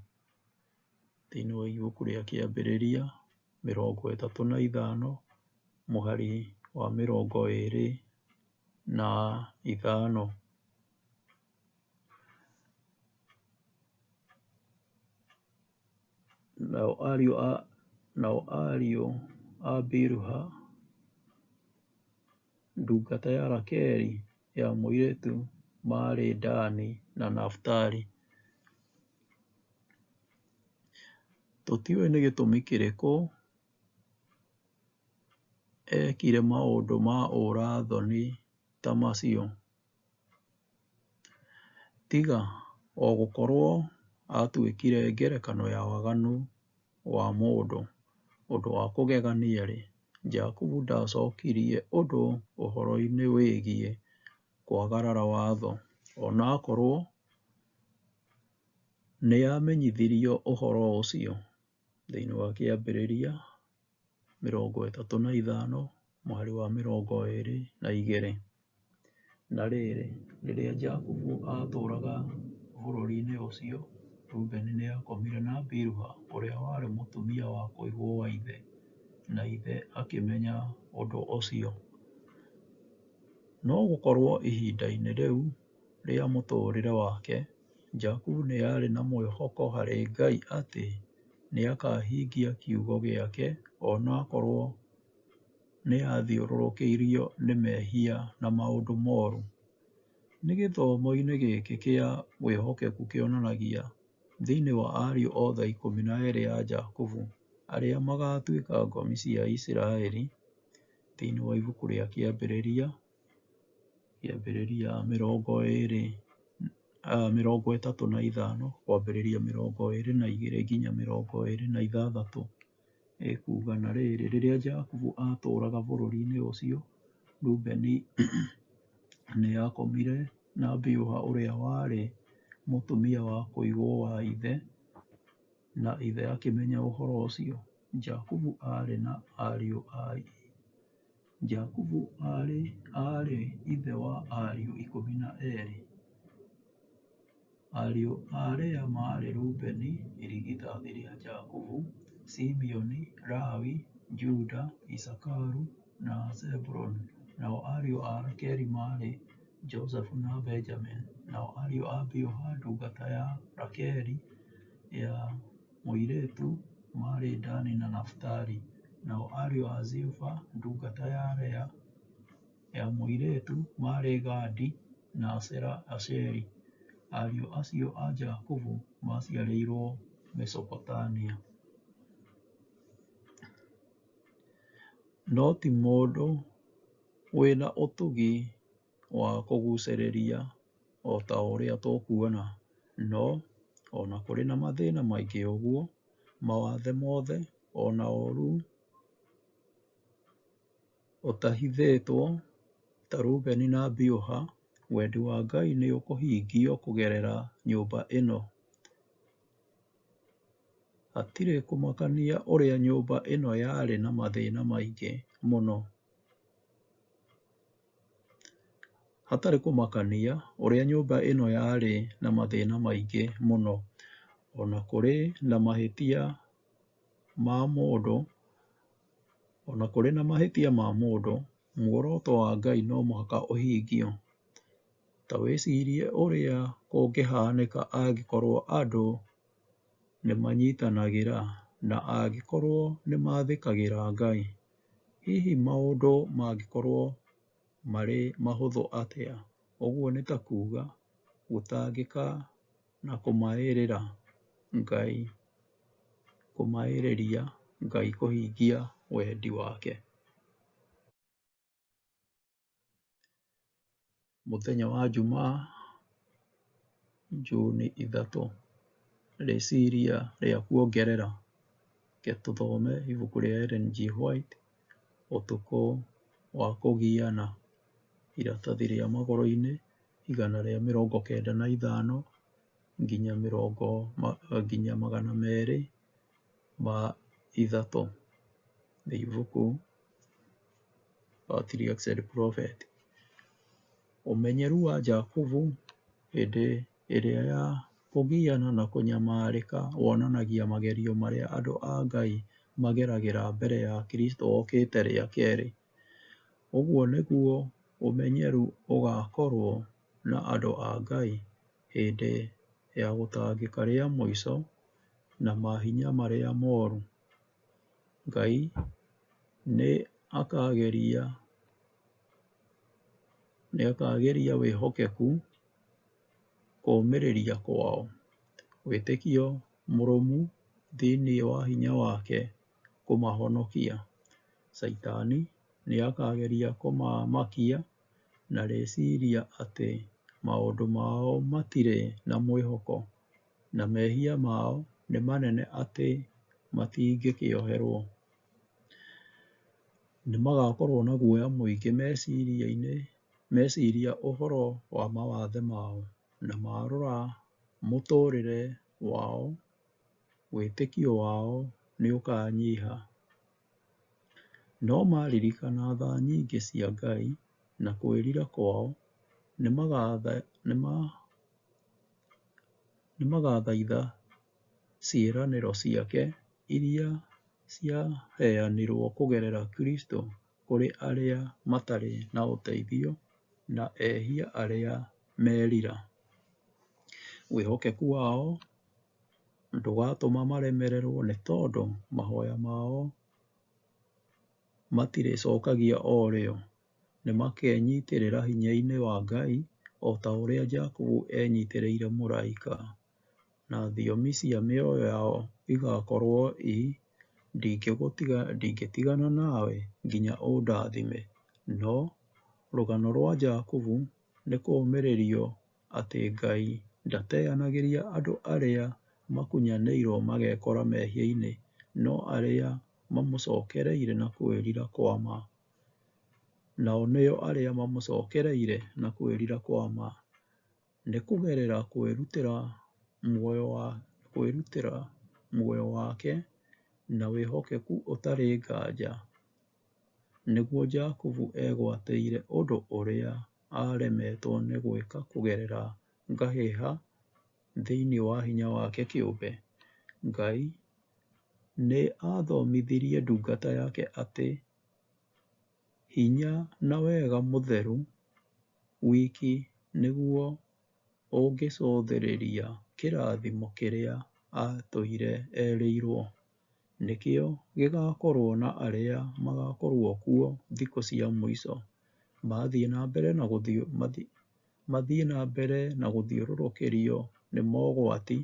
Thĩinĩ wa ibuku rĩa Kĩambĩrĩria 35 mũhari wa 25. Nao ariũ a Bilha, ndungata ya Rakeli ya mũirĩtu, maarĩ Dani na Nafitali. Tũtiũĩ nĩ gĩtũmi kĩrĩkũ eekire maũndũ ma ũũra-thoni ta macio, tiga o gũkorũo aatuĩkire ngerekano ya waganu wa mũndũ. Ũndũ wa kũgegania-rĩ, Jakubu ndaacokirie ũndũ ũhoro-inĩ wĩgiĩ kwagarara watho, o na akorũo nĩ aamenyithirio ũhoro ũcio. Thĩinĩ wa Kĩambĩrĩria 35 mũhari wa 22. Na rĩrĩ, rĩrĩa Jakubu aatũũraga bũrũri-inĩ ũcio, Rubeni nĩ aakomire na Bilha ũrĩa warĩ mũtumia wa kũigwo wa ithe, na ithe akĩmenya ũndũ ũcio. No gũkorũo ihinda-inĩ rĩu rĩa mũtũũrĩre wake, Jakubu nĩ aarĩ na mwĩhoko harĩ Ngai atĩ nĩ akaahingia kiugo gĩake o na akorũo nĩ aathiũrũrũkĩirio nĩ mehia na maũndũ moru. Nĩ gĩthomo-inĩ gĩkĩ kĩa wĩhokeku kĩonanagia thĩinĩ wa ariũ othe 12 a Jakubu arĩa magaatuĩka ngomi cia Isiraeli thĩinĩ wa ibuku rĩa Kĩambĩrĩria, Kĩambĩrĩria 35 kwambĩrĩria 22 nginya 26 ĩkuuga na rĩrĩ, rĩrĩa Jakubu aatũũraga bũrũri-inĩ ũcio, Rubeni nĩ aakomire na Bilha ũrĩa warĩ mũtumia wa kũigwo wa ithe, na ithe akĩmenya ũhoro ũcio. Jakubu aarĩ na ariũ a Jakubu aarĩ ithe wa ariũ 12. Ariũ a Lea maarĩ Rubeni, irigithathi rĩa Jakubu, Simeoni, Lawi, Juda, Isakaru, na Zebuluni. Nao ariũ a Rakeli maarĩ Josefu na Benjamini. Nao ariũ a Bilha ndungata ya Rakeli ya mũirĩtu maarĩ Dani na Nafitali. Nao ariũ a Zilpa ndungata ya Lea ya mũirĩtu maarĩ Gadi na Asheri. Ariũ acio a Jakubu maaciarĩirwo Mesopotamia. No ti mũndũ wĩna ũtugi wa kũgucĩrĩria o ta ũrĩa tũkuona. No o na kũrĩ na mathĩna maingĩ ũguo, mawathe mothe, o na ũũru ũtahithĩtwo ta Rubeni na Biuha, wendi wa Ngai nĩ ũkũhingio kũgerera nyũmba ĩno. Hatirĩ kũmakania ũrĩa nyũmba ĩno yarĩ na mathĩna maingĩ mũno. Hatarĩ kũmakania ũrĩa nyũmba ĩno yarĩ na mathĩna maingĩ mũno. O na kũrĩ na mahĩtia ma mũndũ, o na kũrĩ na mahĩtia ma mũndũ, muoroto wa Ngai no mũhaka ũhingio. Ta wĩcirie ũrĩa kũngĩhaanĩka angĩkorũo andũ nĩ manyitanagĩra na angĩkorũo nĩ mathĩkagĩra Ngai. Hihi maũndũ mangĩkorũo marĩ mahũthũ atĩa? Ũguo nĩ ta kuuga gũtangĩka na kũmaĩrĩra Ngai kũmaĩrĩria Ngai kũhingia wendi wake. Mũthenya wa Jumaa, Juni 3, rĩciria rĩa kuongerera. Reke tũthome ibuku rĩa Ellen G. White, Ũtukũ wa Kũgiana, iratathi rĩa magũrũ-inĩ, 195 nginya 203. Nĩ ibuku Patriarchs and Prophets. Ũmenyeru wa Jakubu hĩndĩ ĩrĩa ya kũgiana na kũnyamarĩka wonanagia magerio marĩa andũ a Ngai mageragĩra mbere ya Kristo okĩte rĩa kerĩ. Ũguo nĩguo ũmenyeru ũgaakorũo na andũ a Ngai hĩndĩ ya gũtangĩka rĩa mũico na mahinya marĩa moru. Ngai nĩ akageria wĩhokeku kũũmĩrĩria kwao, wĩtĩkio mũrũmu thĩinĩ wa hinya wake kũmahonokia. Caitani nĩ akageria kũmamakia na rĩciria atĩ maũndũ mao matirĩ na mwĩhoko, na mehia mao nĩ manene atĩ matingĩkĩoherwo. Nĩ magakorũo na guoya mũingĩ meciria ũhoro wa mawathe mao, na marora mũtũũrĩre wao, wĩtĩkio wao nĩũkanyiha. No maririkana tha nyingĩ cia Ngai na kwĩrira kwao, nĩmagathaitha ciĩranĩro ciake iria ciaheanirwo kũgerera Kristo kũrĩ arĩa matarĩ na ũteithio na ehia arĩa merira. Wĩhokeku wao ndũgatũma maremererwo nĩ tondũ mahoya mao matirĩcokagia o rĩo. Nĩmakenyitĩrĩra hinya-inĩ wa Ngai o ta ũrĩa Jakubu enyitĩrĩire mũraika, na thiomi cia mĩoyo yao igakorwo i ndingĩtigana nawe nginya ũndathime. No rũgano rwa Jakubu nĩ kũũmĩrĩrio atĩ Ngai ndateanagĩria andũ arĩa makunyanĩirwo magekora mehia-inĩ, no arĩa mamũcokereire na kwĩrira kwa ma. Nao nĩo arĩa mamũcokereire na kwĩrira kwa ma. Nĩ kũgerera kwĩrutĩra muoyo wake na wĩhokeku ũtarĩ nganja nĩguo Jakubu egwatĩire ũndũ ũrĩa aaremetwo nĩ gwĩka kũgerera ngahĩha thĩinĩ wa hinya wake kĩũmbe. Ngai nĩ aathomithirie ndungata yake atĩ hinya na wega mũtheru wiki nĩguo ũngĩcũthĩrĩria kĩrathimo kĩrĩa aatũire erĩirwo. Nĩkĩo gĩgakorwo na arĩa magakorwo kuo thikũ cia mũico, mathiĩ na mbere na gũthiũrũrũkĩrio nĩ mogwati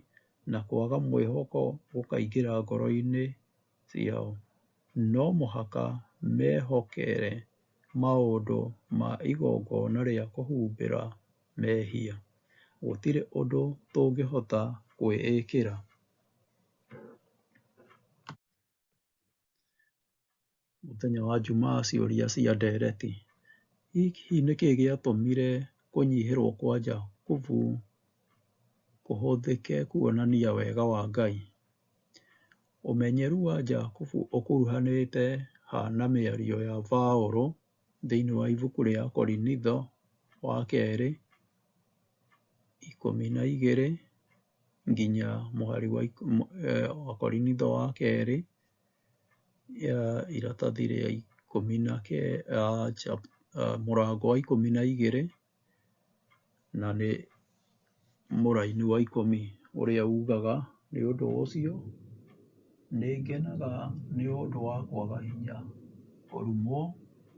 na kwaga mwĩhoko gũkaingĩra ngoro-inĩ ciao. No mũhaka mehokere maũndũ ma igongona rĩa kũhumbĩra mehia. Gũtirĩ ũndũ tũngĩhota kwĩĩkĩra. Mũthenya wa Jumaa ciũria cia ndereti. Hihi nĩkĩĩ gĩatũmire kũnyihĩrwo kwa Jakubu kũhũthĩke kuonania wega wa Ngai? Ũmenyeru wa Jakubu ũkuruhanĩte ha na mĩario ya Paũlũ thĩinĩ wa ibuku rĩa Korinitho wa kerĩ 12 nginya mũhari wa Korinitho wa kerĩ iratathi rĩa ikũmi na mũrango wa 12 na nĩ mũraini wa 10 ũrĩa ugaga nĩ ũndũ ũcio nĩ ngenaga nĩ ũndũ wa kwaga hinya, kũrumwo,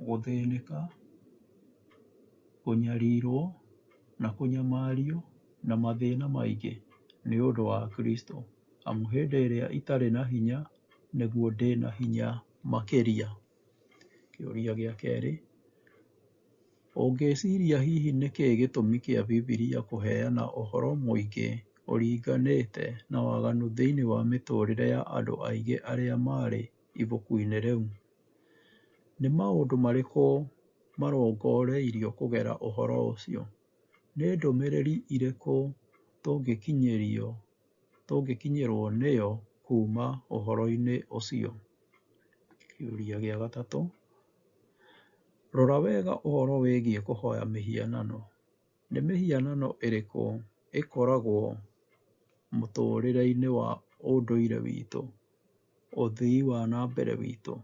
gũthĩnĩka, kũnyarirwo na kũnyamario na mathĩna maingĩ nĩ ũndũ wa Kristo, amu hĩndĩ ĩrĩa itarĩ na hinya nĩguo ndĩ na hinya makĩria. Kĩũria gĩa kerĩ, ũngĩciria hihi nĩkĩĩ gĩtũmi kĩa Bibilia kũheana ũhoro mũingĩ ũringanĩte na waganu thĩinĩ wa mĩtũũrĩre ya andũ aingĩ arĩa marĩ ibuku-inĩ rĩu? Nĩ maũndũ marĩkũ marongoreirio kũgerera ũhoro ũcio? Nĩ ndũmĩrĩri ĩrĩkũ tũngĩkinyĩrwo nĩyo kuuma ũhoro-inĩ ũcio? Kĩũria gĩa gatatũ, rora wega ũhoro wĩgiĩ kũhoya mĩhianano. Nĩ mĩhianano ĩrĩkũ ĩkoragwo mũtũũrĩre-inĩ wa ũndũire witũ, ũthii wa na mbere witũ?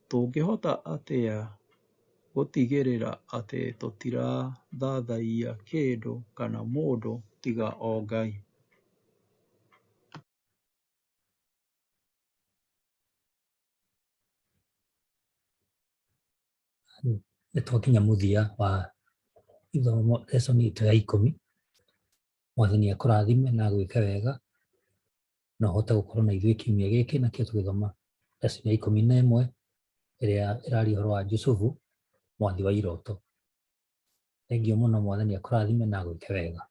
Tũngĩhota atĩa gũtigĩrĩra atĩ tũtirathathaiya kĩndũ kana mũndũ tiga o Ngai? Nĩ twakinya mũthia wa ithomo lesson itũ ya 10. Mwathani akũrathime na agwĩke wega na ũhote gũkorwo na ithuĩ kiumia gĩkĩ nakĩo tũgĩthoma lesson ya 11 ĩrĩa ĩraria ũhoro wa Jusufu mwathi wa iroto. Thengiũ mũno, Mwathani akũrathime na agwĩke wega.